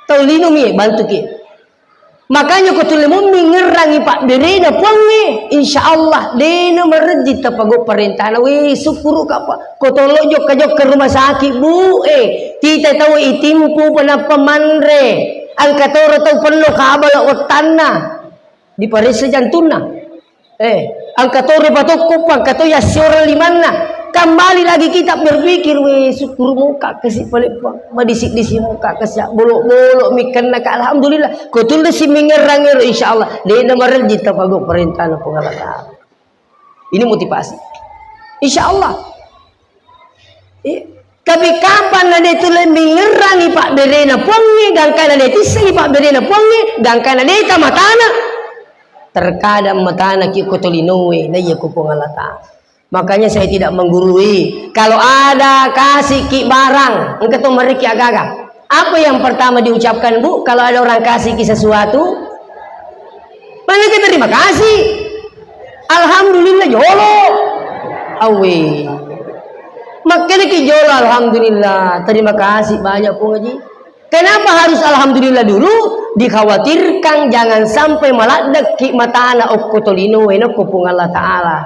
Tau lino mi bantuki. Makanya ko tulle mummi ngerrangi pabberena Puangnge, insya Allah, dena merejji tapago parentana. Weh, syukuru kapa. Ko tolo jokka-jokka rumah sakit, Bu, eh, tita tau itimpu penappa manre. Angka toro tau penno kabala ottanna. Diparessa jantunna. Eh, angka toro patokko, angka to yassiorang limanna. Kembali lagi kita berpikir, "Weh, syukur muka kasi pale Puang. Madisi-disi muka kasi, bolok-bolok mikanna ka, alhamdulillah." Ko tulle si mingerrang ero, insya Allah. Dena marejji tapago parentana Puang Allah Ta'ala. Ini motivasi. Insya Allah. Eh, tapi kapan na de tulle mingerrangi pabberena Puangnge, gangkana de tissengi pabberena Puangnge, gangkana de tamatana. Terkadang matana ki ko tolinoe, na iya ko Puang Allah Ta'ala. Makanya saya tidak menggurui. Kalau ada kasih ki barang, engka to mereki agaga. Apa yang pertama diucapkan, Bu, kalau ada orang kasih ki sesuatu? Mana kita terima kasih? Alhamdulillah jolo. Awe. Makkedaki jolo, "Alhamdulillah, terima kasih banyak, Pung Haji." Kenapa harus alhamdulillah dulu? Dikhawatirkan jangan sampai maladdekki matana okko tolino wenokko Pung Allah Ta'ala.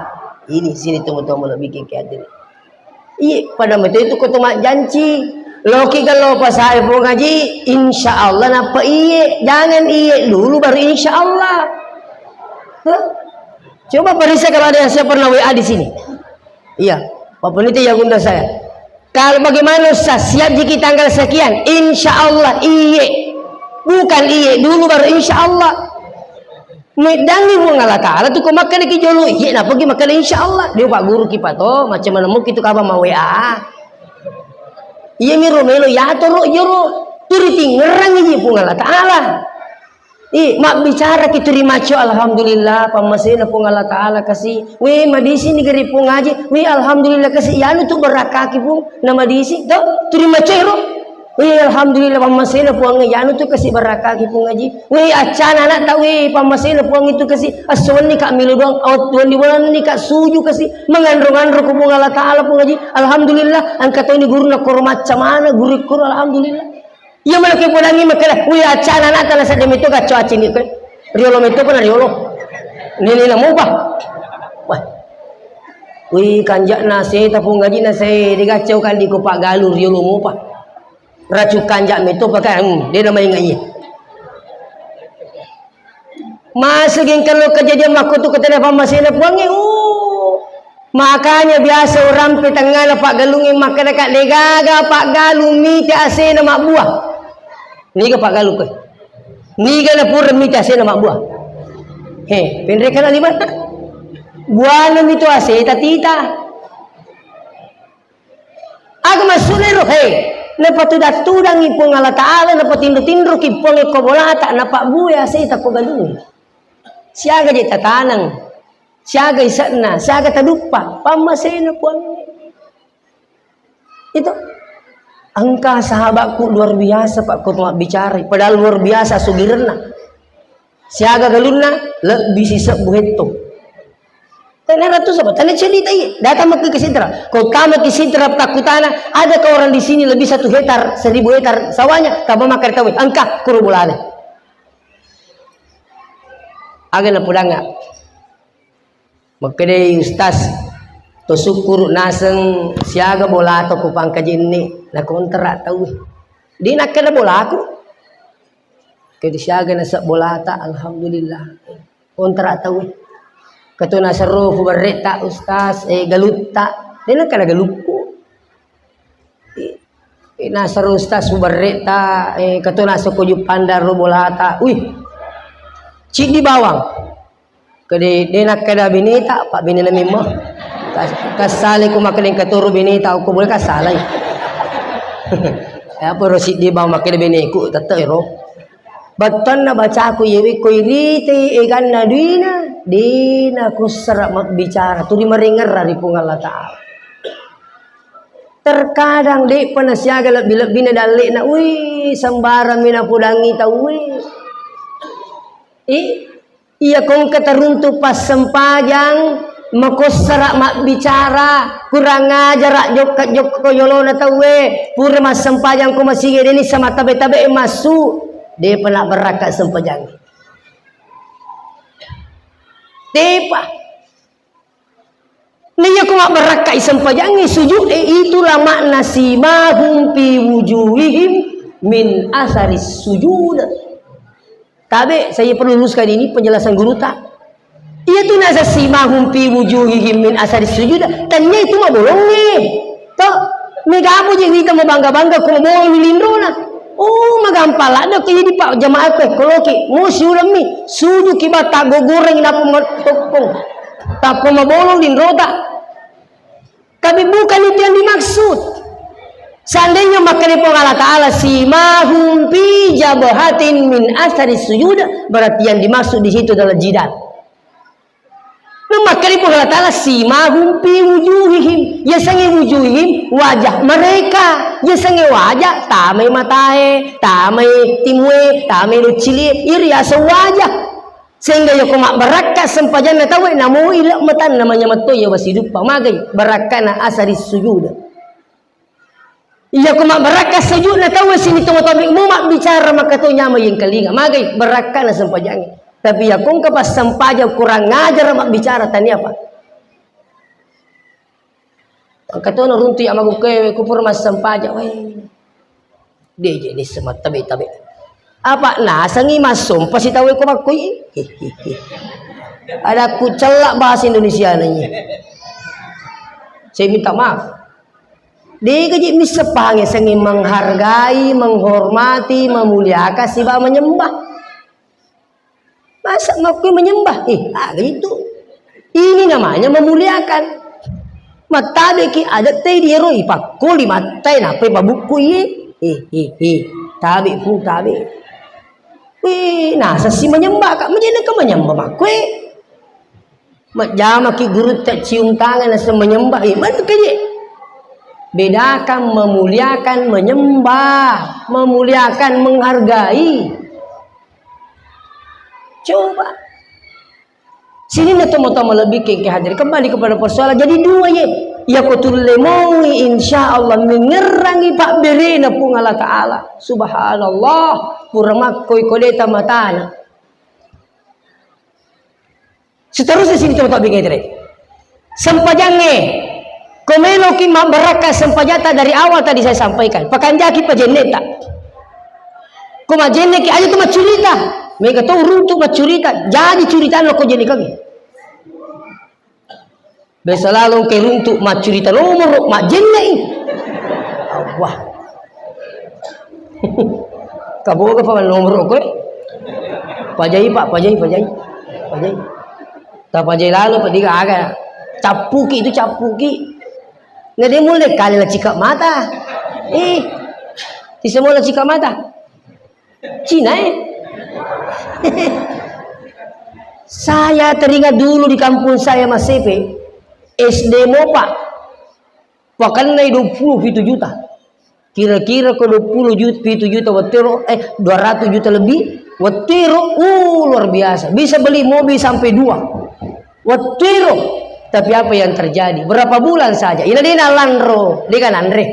Ini sini tunggu-tunggu lebih kiki hadirin. Iye, pada metu itu kutu majjanci. Loki kalau pasae Pung Haji, insya Allah napa iye. Jangan iye dulu baru insya Allah. Hah? Coba periksa kalau ada yang saya pernah W A di sini. Iya, Pak Peneliti ya gunda saya. Kalau bagaimana Ustaz, siap jiki tanggal sekian? Insya Allah iye. Bukan iye dulu baru insya Allah. Meddangi Puang Allah Ta'ala tu ko makkeda ki jolo iye, napa ki makkeda insya Allah. Dia Pak Guru ki pato, macam mana mungkin tu kabar ma W A. Iya mi romelo ya toro joro. Turi tingerang iye Puang Allah Ta'ala. Ih, mabbicara ki turi maco, alhamdulillah, pammasena Puang Allah Ta'ala kasi. Weh, madisi ni gari Puang Haji. Weh, alhamdulillah kasi. Yanu tu barakaki Puang, na madisi to, turi maco ero. Weh, alhamdulillah, pammasena Puang, yanu tu kasi barakaki Puang Haji. Weh, accana anak ta, weh, pammasena Puang itu kasi. Assuanni ka milo doang, awat tuan di bulan ni ka suju kasi. Mengandro-ngandro ku Puang Allah Ta'ala Puang Haji. Alhamdulillah, angka toni guru na koro macca mana, guru koro, alhamdulillah. Iya mana ke podangi makkeda, "Wih, accana anak tana sedde meto gacco acini ke. Riolo meto pun riolo. Nini na mopa." Wah. Wih, kanjak na seta Puang Haji na saya digacau kan di ko Pak Galu riolo mopa. Racun kanjak meto pakai, hmm, dia nama ingat iya. Masuk geng kalau kejadian makkutu ketemu pammasena Puangnge, uh. Makanya biasa orang petengana Pak Galungnge makkeda ka degaga Pak Galung mita asena mabbua. Niga Pak Galung ke? Niga na pura mita asena mabbua. He, pendekana lima. Buana mito aseta tita. Aga maksudna ero, he, napatudang-tudangi Puang Allah Ta'ala, napatinro-tinroki Puang ko bolata, napabbue aseta ko Galungnge. Siaga je tatanang, siaga ise'na, siaga taduppa, pammasena Puang. Itu engka sahabatku luar biasa, Pak, ko mabbicara, padahal luar biasa sugirenna. Siaga Galunna, lebbi sisebbu hetto. Tena ratu saba, tena cerita iya. Datang maki ke Sidra. Kau tama ke Sidra, takkutana, adakah orang di sini lebih satu hektar, seribu hektar sawahnya? Tama makkeda tau, engka, kuro bolana. Aga na pudanga. Makkedai Ustaz, to sukkuru naseng siaga bolata ko Pangkajenne, na kontrak tau. Di nakkeda bolaku. Kedi siaga naseng bolata, alhamdulillah. Kontrak tau. Ketu nasero fubarretta Ustaz, eh, galutta. Dena kada galukku. Eh, eh, nasero Ustaz fubarretta, eh, ketu naseng ko Juppandang ro bolata. Wih. Ciddi bawang. Kede, de nakkeda beneta, Pak, benena memang. Kas-, kassalai ko makkeda engka toro beneta, ko boleh kassalai. Ya, poro siddi bang makkeda beneku, tette ero. Bettuanna bacaku yewe ko iritei eganna duina, dena kussara mabbicara, tuli marengerra ri Puang Allah Ta'ala. Terkadang de'pa nasiaga lebbi-lebbina dalle'na, wih, sembarang mi napodangi tauwe. Eh, iya kongka teruntuk passempajang, makossara mabbicara, kurang ajara jokka-jokka ko yolona tauwe, pura massempajang ko masigi deni sama tabe-tabe massu, de'pa na barakka sempajang. De'pa. Nah, iya ko mabbarakkai sempajangnge sujud, eh, itulah makna simahum fi wujuhihim min asaris sujud. Tabe, saya perlu luruskan ini penjelasan guru ta. Iya tu nasa simahum fi wujuhihim min asaris sujud. Tanya itu mabolongnge. Toh, mega apa je wita mau bangga-bangga ko mabolong linrona. Oh, magampang ladde ko idi Pak jamaah ko, eh, koloki, mo siulemmi, sujuki bata gogoreng napa mattoppong. Tappa mabolong linrota. Tapi bukan itu yang dimaksud. Seandainya makkeda Puang Allah Ta'ala, simahum fi jabhatin min asari sujud, berarti yang dimaksud di situ adalah jidat. Nah, makkeda Puang Allah Ta'ala, simahum fi wujuhihim. Yasengnge wujuhihim, wajah mereka. Yasengnge wajah, tamai matae, tamai timue, tamai lucilie. Iri aseng wajah. Sehingga yako mabbarakka sempajanna tauwe, namoi le matanna manyameng to iya wasiduppa. Magai barakkana asari sujud. Iya ko mabbarakka sujudna tauwe sini to matobi mu mabbicara maka to nyama yengkalinga. Magai barakkana sempajangnge. Tapi iya ko engka passempajang kurang ajar mabbicara tania apa? Engka to naruntu iya magukkewe kupur massempajang. Weh. De je ni semata beta be. Apa nasangi massompa sitawe ko makkoi? Ada ku cellak bahasa Indonesia nanya. Saya minta maaf. Dega je missepahang yasengnge menghargai, menghormati, memuliakan, siba menyembah. Masa makkui menyembah? Eh, aga itu. Ini namanya memuliakan. Mattabeki adat tei di ero ipakkoli mattai nappai pabukku iye. Eh, eh, eh. Tabe pung tabe. Wih, nasassi menyembah kak. Menjadi ke menyembah makkui. Majjamaki gurutta cium tangan naseng menyembah, eh, mana kaje? Bedakan memuliakan, menyembah, memuliakan, menghargai. Coba. Sini na tomo-tomo lebih ke, ke hadir. Kembali kepada persoalan. Jadi dua ye. Ya ko tulle moi, insya Allah mengerangi pak berena Puang Allah Ta'ala. Subhanallah. Pura makkoi kodeta matana. Seterusnya sini coba tak bingung itu deh. Sempajangnge. Ko meloki mabbarakka sempajata dari awal tadi saya sampaikan. Pakanjaki pajenneta. Ko majenneki aja tu maccurita. Mega tau runtu maccurita. Jadi curitana ko jenne kami. Biasa lalong ke runtu maccurita nomoro majennei. Allah. Kaboga pa nomoro koe. Pajai pak, pajai, pajai. Pajai. Ta pajai lalo padiga aga. Cappuki itu cappuki. Nggak dia mulai kali lah cikak mata. Eh. Bisa mulai cikak mata. Cina eh. Saya teringat dulu di kampung saya Masepe, S D Mopa, pakennai dua puluh pitu juta. Kira-kira ke dua puluh juta, pitu juta wattero, eh, dua ratus juta lebih wattero, uh, luar biasa. Bisa beli mobil sampai dua wattero. Tapi apa yang terjadi? Berapa bulan saja? Ina dena lanro, dia kan Andre.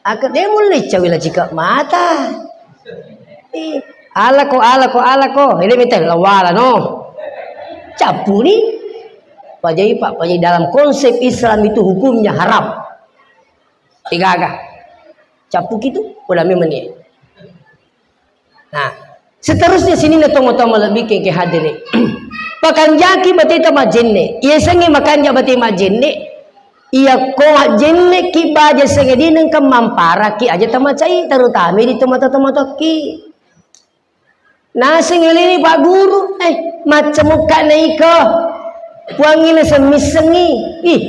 Aka de mulle cawi la cika mata. Eh, alako, alako, alako. Ini minta lawala no. Capuni. Pajai pak, pajai dalam konsep Islam itu hukumnya haram. Tiga aga. Capu gitu, udah memang. Nah, seterusnya sininna tomatoa malebbi ke hadere. Pakanjaki bateta majenne. Iyasengnge makanja bate majenne. Iyakko majjenneki baja sengnge dinengka mamparaki aja tamacai, terutama di tomatoa-tomatoakki. Naseng eleni Pak Guru, eh, maccamukka naiko. Puangngi nasemmissengi. Ih,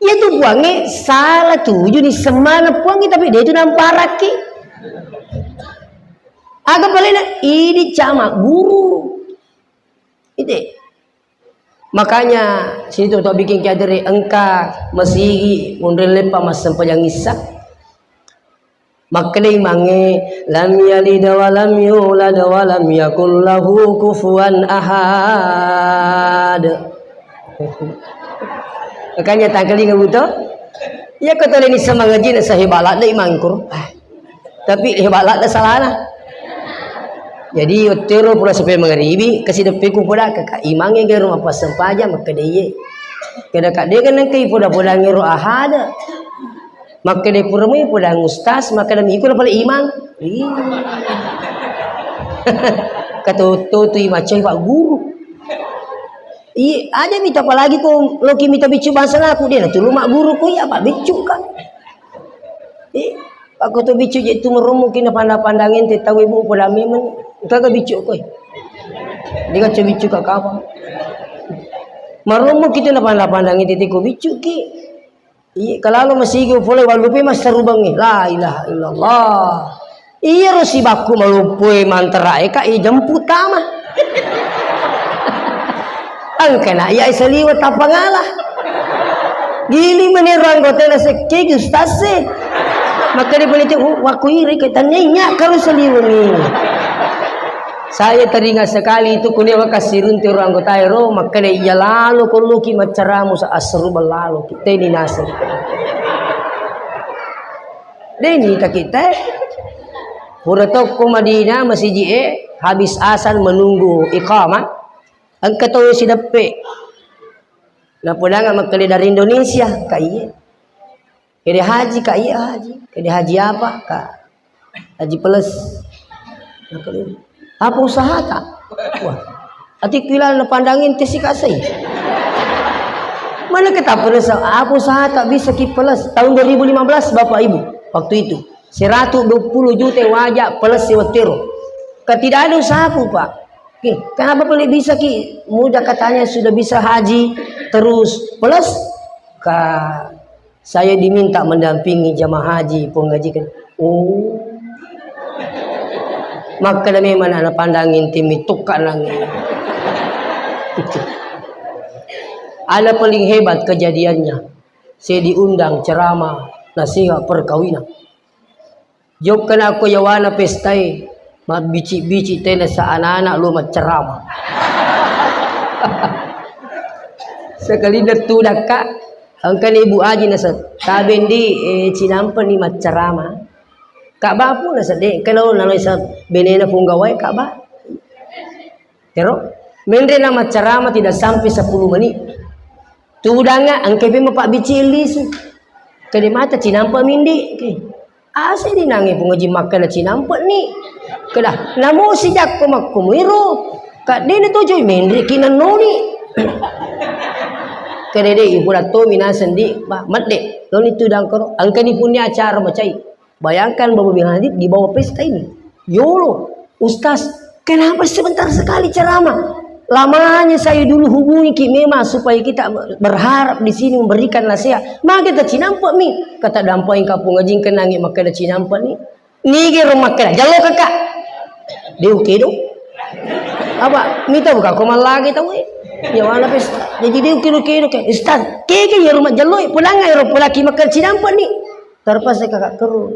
Iya tu puangnge salah tuju ni semana puangnge, tapi de tu namparakki. Aga palena idi cama guru. Ite. Makanya situ to bikin kiadere engka masigi munrellepa massempajang issa. Makkeda imangnge, "Lam yalid wa lam yulad wa lam yakul lahu kufuwan ahad." Makanya tangkalinga buto. Iya ko toleni semangaji na sahebat ladde imangkur. Ah, tapi hebat ladde salana. Jadi ottero pura sepe mangaribi kasi deppe ku poda ka imangnge gero mappassempajang makkeda iye. Keda kadde kan nengka ipoda-podangi ro ahada. Makkeda pura mai podang ustaz, makkeda mi iko na pale imang. Ih. Katotto tu imacai pak guru. Iya, aja mita apalagi ko loki mita biccu bangsa laku dia na tulu mak guru ko iya pak biccu ka. Ih, pak ko to biccu je tu merommo kina pandang-pandang ente tau ibu poda memang. Kaga biccu ko. Dia kaca biccu ka kapang. Marommo kita na pandang-pandang ente teko biccu ki. Iya, kalalo masigi pole wallupe massarubangnge. La ilaha illallah. Iya ro sibakku maloppoe mantara e ka ijempu tama. Engka na iya saliwa tapangala. Gili meniro anggota na sekke ustaz se. Maka di politik, "Oh, wakku iri ke tanya nya karo saliwa ni." Saya teringat sekali itu kune waka sirunti orang anggota ero, makkeda iya lalo kolloki maccaramu sa asseru ballalo ki. Teni naseng. Deni takite. Pura tokko Madinah masiji e habis asan menunggu iqamah. Engka to sideppe. Napodanga makkeda dari Indonesia, ka iye. Kede haji, Kak, iya haji. Kede haji apa, Kak? Haji plus. Apa usahata? Wah, ati kuilan na pandangin tesi kasai. Mana kita plus? Apa usahata bisa ki plus? Tahun dua ribu lima belas, Bapak Ibu, waktu itu seratus dua puluh juta wajah plus sewa tero. Kan tidak ada usahaku, Pak. Oke, kenapa boleh bisa ki? Mudah katanya sudah bisa haji terus plus. Ka Saya diminta mendampingi jamaah haji, penggajikan. Oh. Makkeda memang anak pandangin timi tukka nangi. Ada paling hebat kejadiannya. Saya diundang ceramah nasihat perkawinan. Jokkana ko yawana pestae, mabbici-bici tena sa anak-anak lo maccarama. Sekalinna tudakka, engkani Ibu Aji nasa, "Tabendi, eh, cinampa ni maccarama." Kak Ba pun nasa, "De, engkana lo nalo isa benena punggawae, Kak Ba." Tero, menre na maccarama tidak sampai sepuluh menit. Tudanga, engka pemma pabbici lisu. Kede mata cinampa mindi. Oke. Asa di nangi pungaji makkeda cinampa ni. Keda, namo sijakko makko muiro. Kak dene tojo menre ki nannoni. Kede de ibu datto minaseng di, ba, medde. Loni tudang koro, engkani punni acara macai. Bayangkan Bapak Bin Hadir dibawa pesta ini. Yolo, Ustaz, kenapa sebentar sekali ceramah? Lamanya saya dulu hubungi ki memang supaya kita berharap di sini memberikan nasihat. Maka kita cinampak mi. Kata dampai kapung ajing kenangi maka ada cinampak ni. Nige rumah kena jalo kakak. Dia oke dong. Apa? Mita buka koma lagi tahu eh. Ya mana pesta. Jadi dia oke oke oke. Ustaz, keke ya rumah jalo eh. Pulang ya rumah lagi makan cinampak ni. Terpaksa kakak keru.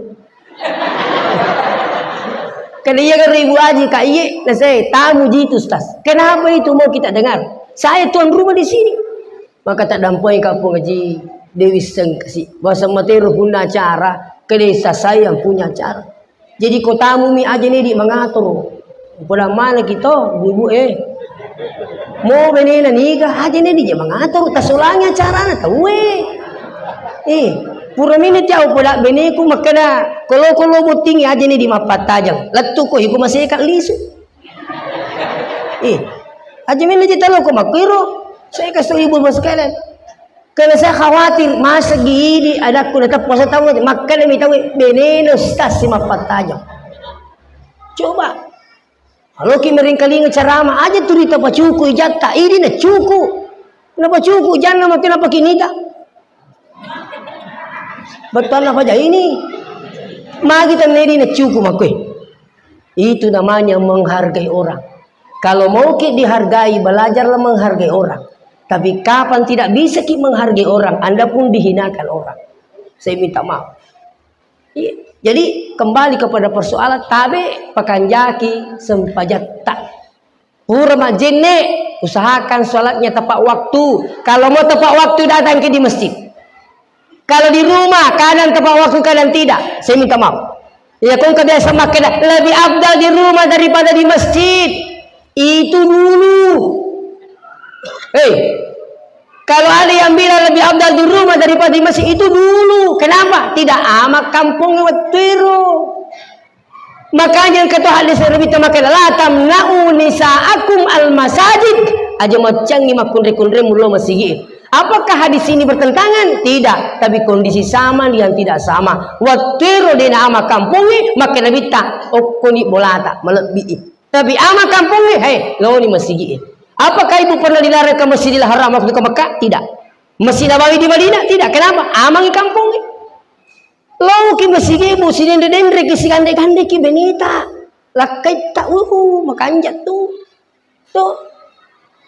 Kan iya kan Ibu Aji, Kak, iye, nah, saya tamu jitu, Ustaz. Kenapa itu mau kita dengar? Saya tuan rumah di sini. Maka tak dampai kampung Haji Dewi Sengkasi. Bahasa Matero punna acara, ke desa saya yang punya acara. Jadi ko tamu mi aja nih di mengatur. Pada mana kita, bubu eh. Mo benena niga, aja ne dije mangatur, tasolangi acarana tauwe. Eh, pura mini tiau poda beneku makkeda, kolo-kolo bottingi aja ne di mappattajang. Lettu ko iku maseka lisu. Eh, aja mini je talo ko makkiro. Saya kasih ibu sekalian. Karena saya khawatir masa gidi adakku na teppa sa tau makkeda mi tauwe benena ustaz si mappattajang. Coba Aloki meringkalinga carama, aja turita pacuku ijatta, idi na cuku. Na pacuku janna maki na pakinita. Bettuanna faja ini. Magi tennedi na cuku makkoi. Itu namanya menghargai orang. Kalau mau ki dihargai, belajarlah menghargai orang. Tapi kapan tidak bisa ki menghargai orang, Anda pun dihinakan orang. Saya minta maaf. Iya. Jadi kembali kepada persoalan tabe pakanjaki sempajatta. Pura majenne, usahakan sholatnya tepat waktu. Kalau mau tepat waktu, datang ki di masjid. Kalau di rumah, kadang tepat waktu, kadang tidak. Saya minta maaf. Ya, kau kebiasa makan lebih afdal di rumah daripada di masjid. Itu dulu. Hei, kalau ada yang bilang lebih afdal di rumah daripada di masjid, itu dulu. Kenapa? Tidak amat kampung waktu itu. Makanya engka to hadis Nabi ta makkeda, "La tamna'u nisa'akum al-masajid." Aja maccangi makkunrai-kunrai mullo masigi. Apakah hadis ini bertentangan? Tidak. Tapi kondisi sama yang tidak sama. Wattuero de na ama kampongnge, makkeda Nabitta, "Okkoni bolata, malebbi." Tapi ama kampongnge, hei, loni masigi. Apakah ibu pernah dilarang ke Masjidil Haram waktu ke Mekah? Tidak. Masjid Nabawi di Madinah? Tidak. Kenapa? Amangi kampongnge. Laoki masigi, Bu, sidenre-denreki, sigande-gandeki beneta. Lakkaitta, uh, makanja tu. Tuh.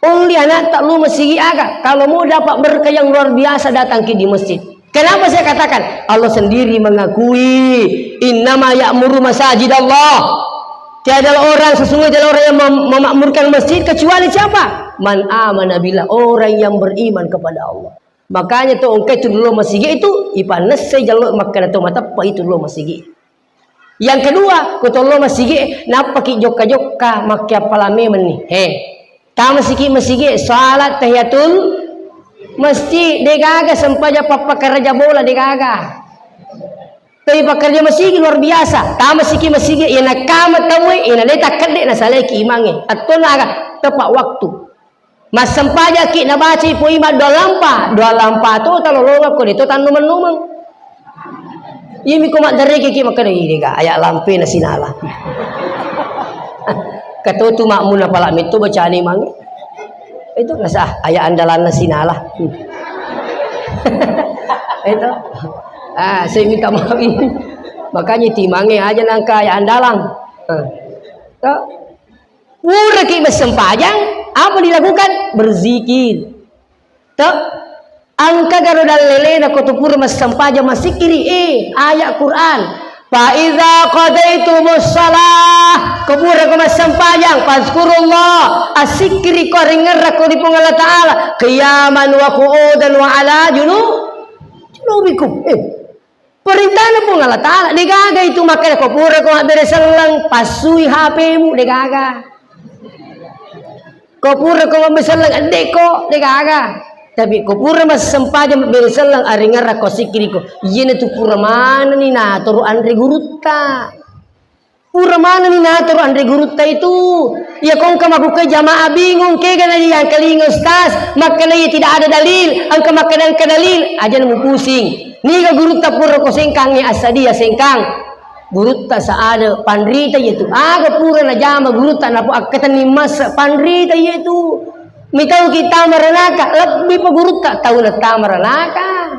Only anakta lu masigi aga. Kalau mau dapat berkah yang luar biasa, datang ki di masjid. Kenapa saya katakan? Allah sendiri mengakui, "Innama ya'muru masajid Allah." Tiada orang, sesungguhnya tiada orang yang mem-, memakmurkan masjid kecuali siapa? "Man amana billah," orang yang beriman kepada Allah. Makanya to engka itu lo masigi itu, ipannessai jallo makkeda to mateppa itu lo masigi. Yang kedua, ko to lo masigi, nappaki jokka-jokka, makkiappala memeng ni. He. Tamasiki masigi, salat tahiyatul masjid, degaga sempajang pappakarja bola, degaga. Tapi pakkarja masigi luar biasa. Tamasiki masigi, iyana kama tauwe, iyana de takkedde, nasalaiki imangnge. Attona aga, tepat waktu. Massempajaki nabacai poi maddoa lampa, doa lampa to talolongeng ko de to tannomeng-nomeng. Iyami ko maddareke ki makkeda, "Ih, dega, aya lampe na sinala." Katotu makmuna pala metto bacani mange. Itu nasa aya andalanna sinala. Itu. Ah, saya minta maaf ini. Makanya timange aja nangka aya andalang. Ah. To. Puraki massempajang, apa dilakukan? Berzikir. To? Engka garo dallelena ko tu pura massempajang massikkiri, eh, ayat Quran. "Fa iza qadaitumus shalah," ko pura ko massempajang, "fazkurullah," assikkiri ko, aringerra ko di Puang Allah Ta'ala, "qiyaman wa qu'udan wa ala junu-, junubikum." Eh, Perintahna Puang Allah Ta'ala, degaga itu makkeda ko pura ko mabbere selleng, passui H P-mu, degaga. Ko pura ko mabbere selleng, edde ko, degaga. Tapi ko pura massempajang mabbere selleng, aringerra ko sikkiri ko. Iyana tu pura manenni natoro anre gurutta. Pura manenni natoro anre gurutta itu. Iya ko engka makkukkai jamaah bingung, kega na yang kelinga ustaz, makkeda iya tidak ada dalil, engka makkeda engka dalil, aja na mupusing. Niga gurutta pura ko sengkangnge assadia sengkang. Gurutta saada panrita iya tu. Aga pura najama gurutta napo akkatenni massa panrita iya tu. Mitau kita maranaka, lebbi pa gurutta tau na tama ranaka.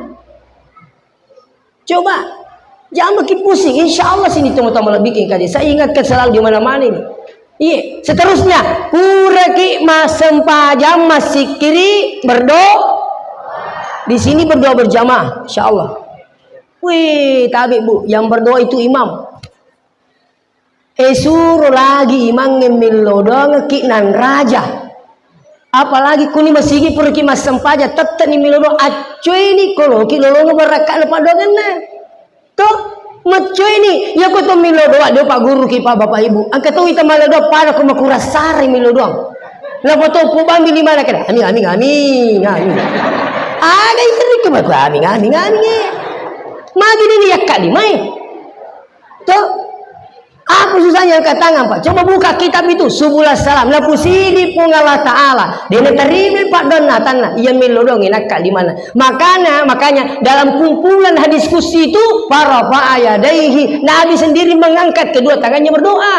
Coba, jangan bikin pusing. Insya Allah sini temu-temu lebih kaji. Saya ingatkan selalu di mana-mana ini. Iya, seterusnya, puraki massempajang, massikkiri, berdoa. Di sini berdoa berjamaah, insya Allah. Wih, tabe, Bu, yang berdoa itu imam. E, suro lagi imangnge millo doangekki nanraja. Apalagi kuni masigi puraki massempajang, tette'ni millo doa, accoeni koloki lolongnge barakka'na paddoangenna. To, maccoeni, iyako to millo doa, dio pagguruki pa bapak ibu. Engka to ita mallo doa, pada ko makurang sare millo doang. Napa to pubambi limana kena, amin, amin, amin, amin. Aga iterri ke baku, amin, amin, amin, eh. Magi dini yakka limai. To, Apa susahnya angkat tangan, Pak? Coba buka kitab itu, Subulus Salam. Napusidi Puang Allah Ta'ala. Dia terima Pak Don Nathan. Ia melodong, enak Kak, di mana? Makanya, makanya dalam kumpulan hadis qudsi itu, farafa'a yadaihi. Nabi sendiri mengangkat kedua tangannya berdoa.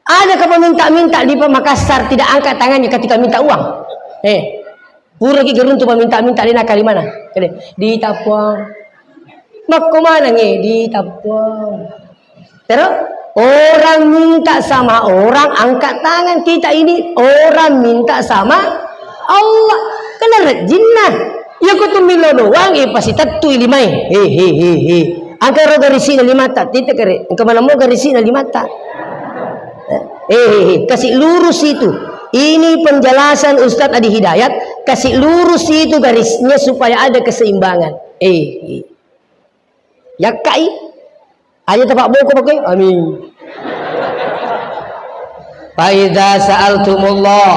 Ada ke peminta-minta di Makassar tidak angkat tangannya ketika minta uang? Eh, pura ki geruntu peminta-minta di nakal di mana? Kede, di Tapuang. Makko maneng, eh, ditappuang. Terus, orang minta sama orang, angkat tangan. Kita ini orang minta sama Allah. Kena rejinna. Iya ko tu milo doang, eh, pasti tettu i limae. He, he, he, he. Angka ro garisi'na limatta, tite kere. Engka maneng mo garisi'na limatta. Eh, eh, eh, eh, kasih lurus itu. Ini penjelasan Ustadz Adi Hidayat, kasih lurus itu garisnya supaya ada keseimbangan. Eh, eh. Yakkai. Aja tapak boko pakai. Amin. Faidza sa'altumullah,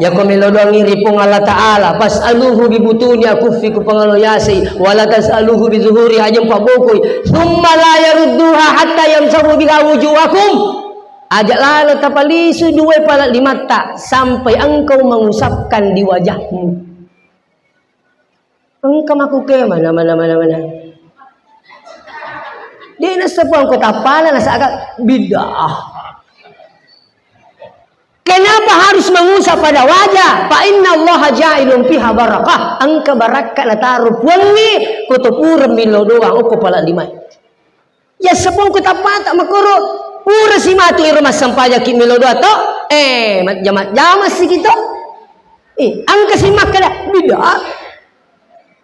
yako melo doangi ri Puang Allah Ta'ala, fas'aluhu bi butuni akuffiku pangalo yasai, wala tas'aluhu bi zuhuri, aja mpabokoi, thumma la yarudduha hatta yamsahu biha wujuhakum. Aja lalo tapalisu dua pala limatta sampai engkau mengusapkan di wajahmu. Engka makuke mana, mana, mana, mana. Dia nasapang kota pala nasaka bid'ah. Kenapa harus mengusap pada wajah? Fa inna Allah ja'ilun fiha barakah. Engka barakka nataro puangnge, ko to pura milo doang, okko pala limai. Ya sepung ku tappata makoro, pura si matu iro massempajaki melo doa to, eh, majjama-jama si kita. Eh, angka si makkada, bid'ah.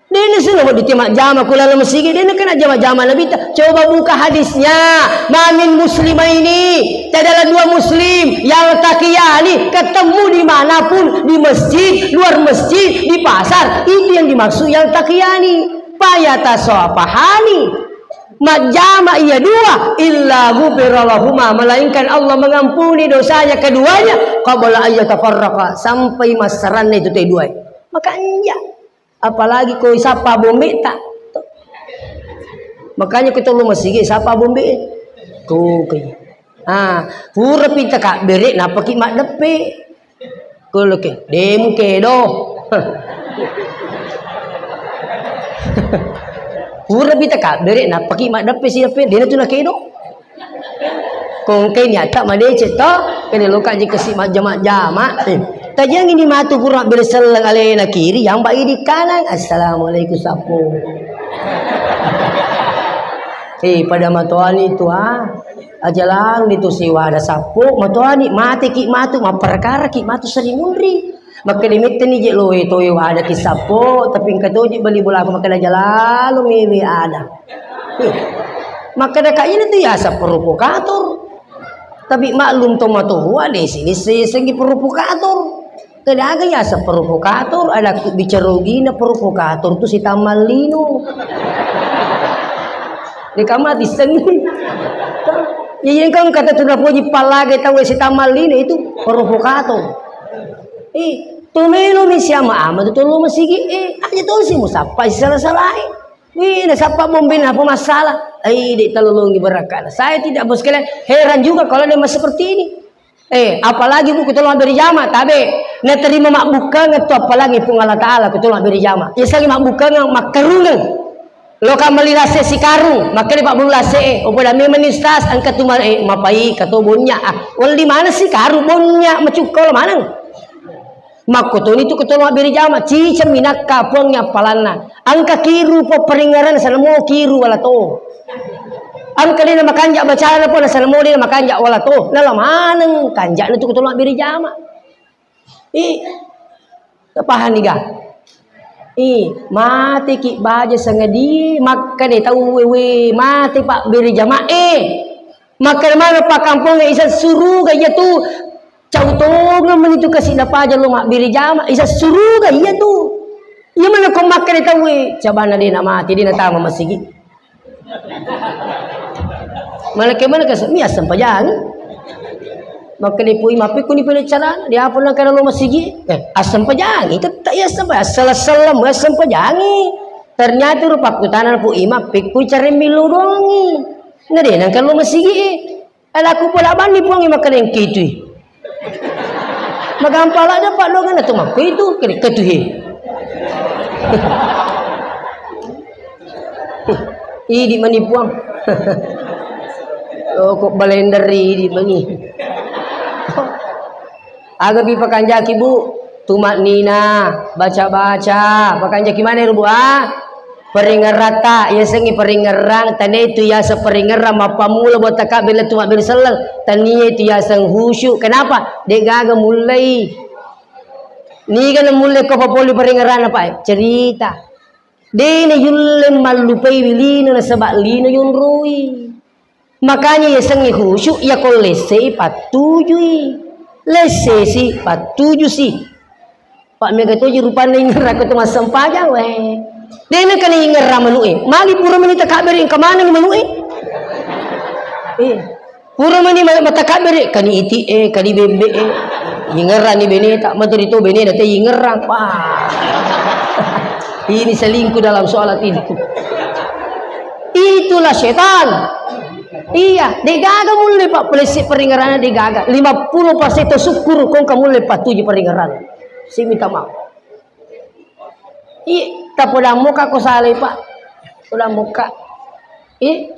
Dena seno di majjama ku laleng masigi, dena kena jama-jama Nabi ta. Coba buka hadisnya. Ma min muslimaini, tidaklah dua muslim, yaltaqiyani, ketemu dimanapun, di masjid, luar masjid, di pasar, itu yang dimaksud yaltaqiyani. Fayatasafahani. Majjama iya dua, illa ghufira lahuma, melainkan Allah mengampuni dosanya keduanya, qabla ayyatafarraqa, sampai massaranna itu te dua. Makanya, apalagi ko isappa bombetta. Makanya ko tollo masigi sappa bombe. Ko, ko. Ah, pura pita kabbere, napaki maddeppe. Koloke, demu kedo. Pura pita kabbere, nappaki maddeppe si deppe, dena tu nakedo. Kongkai niatta madeceng to, kene loka je kasi majjama-jama. Eh, tajangi ni matu pura bere selleng alena kiri, yang ba idi kanan. Assalamualaikum sappo. Eh, pada matoani tu ah. Aja lalo ni tu siwada sappo, matoani, mateki matu, mapperkaraki matu seri munri. Makkeda metteni je loe toe wadaki sappo, tapi engka toji bali bolaku makkeda aja lalo mewe ada. Eh, makkeda ka ini tu yaseng provokator. Tapi maklum to matoa de sini se-, senggi provokator. Kedaga yaseng provokator, ada ku bicara ogina provokator tu si Taman Lino. Deka mati sengi. Jadi kan kata tu napoji palaga tau si Taman Lino itu provokator. Eh, tu melo mi siama ama tu tollo masigi, eh, aja tu si musappa si salah-salahi. Wih, nasappa bombe apa masalah? Eh, dek talolongi berakana. Saya tidak, bos sekalian, heran juga kalau ada seperti ini. Eh, apalagi bu, kutolong beri jama, tabe. Naterima mabbukkangeng tu, apalagi Puang Allah Ta'ala, kutolong beri jama. Ya, sali mabbukkangeng, makkarungeng. Loka meli lase sikarung, makkeda Pak Bulu lase, eh, opo da memang ni Ustaz, engka tu ma-, eh, mapai, kato bonya. Ah, wali mana sikarung bonya, macukka lo maneng. Makkotoni tu kutolong beri jama, ciceng minakka Puang appalanna. Engka kiru po peringaran, sanamo kiru wala to. Engka dena makanja bacana po, nasanamo dena makanja wala to. Nala maneng kanjana tu kutolong beri jama. Ih, paham ni ga? Ih, mate ki baja sangadi, makkeda tau wewe, mate pak beri jama, eh. Makkeda mana pak kampung, eh, isa suruga iya tu. Cau tongeng meni tu kasi napaja lo mabbiri jama, isa suruga iya tu. Iya mana ko makkeda tauwe, cabana dena mati, dena tama masigi. Malake mana kasi, mi assempajangi. Makkeda pui mappikku ni pele carana, dia apa nang kada lo masigi? Eh, assempajangi, tetta iya assempa-, assala-salam, assempajangi. Ternyata rupa kutana pu ima pikku cari milu dongi. Nade nang kalau masigi, eh. Alaku pola banni Puang, makkeda engka itu. Magampang ladde paddongenna tu makko itu, kede ketuhe. Idi mani Puang. Oh, kok balender idi mani. Aga bi pakanjaki, Bu? Tumak nina, baca-baca. Pakanjaki mana, Bu, ah? Paringerrata, yasengnge paringerrang, tania itu yaseng paringerrang, mappammula buat takabbe lettu mabbere selleng, tania itu yaseng khusyuk. Kenapa? De'gaga mullei. Niga na mulle ko papoli paringerrang, Pak? Cerita. De' na yulle mallupai lino nasaba lino yonroi. Makanya yasengnge khusyuk, yako lessei pattujui. Lessesi, pattujusi. Pak, mega toji rupanna ingerrang ko to massempajang, weh. De'na kani ingerrang manu'e. Magi pura mani takabbere, engka manenni manu'e. Eh. Pura mani ma-, matakabbere, kani iti'e, kani bembe'e. Ingerrang ni beneta, materi to benena te ingerrang. Wah. Ini selingkuh dalam sholat ini. Itulah setan. Iya, de'gaga mulle, Pak, palessi paringerrang de'gaga. Lima puluh persen to sukkuru kongka mulle pattuju paringerrang. Si minta maaf. Iya, tapodammoka ko salai, Pak. Podammoka. Iya.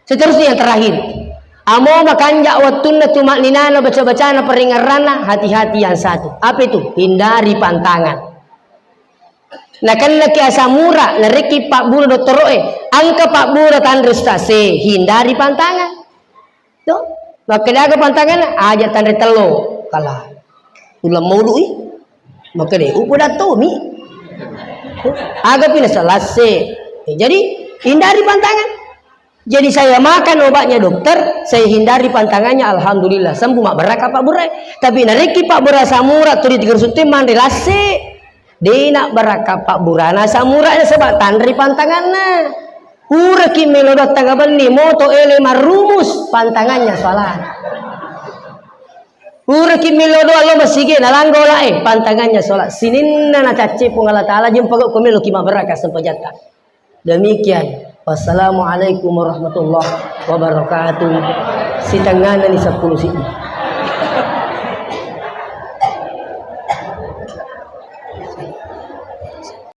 Seterusnya yang terakhir. Amo makanja wettunna tumakninana baca-bacana paringerranna, hati-hati yang satu. Apa itu? Hindari pantangan. Nakennaki asam urat, narekki pabbura dottoro'e, engka pabbura tanre ustaz, se, hindari pantangan. To? Makkeda aga pantanganna? Aja tanre tello. Kala. Uleng maulu'i. Makkeda, upoda tomi. Aga pi nasalase. Jadi, hindari pantangan. Jadi saya makan obatnya dokter, saya hindari pantangannya, alhamdulillah, sembuh, mabbarakka pabburae. Tapi narekki pabbura asam urat tuli tiga ratus manre lasse, de'na barakka pabburana asam urat nasaba tanre pantanganna. Puraki melo doang tengnga benni moto ele marrumus, pantangannya salat. Puraki melo doang lo masige nalangga olae, pantangannya salat. Sininna nacacce Puang Allah Taala, jempaka ko meloki mabbarakka sempajatta. Demikian. Wassalamualaikum warahmatullahi wabarakatuh. Sitengngana ni seppulo siddi.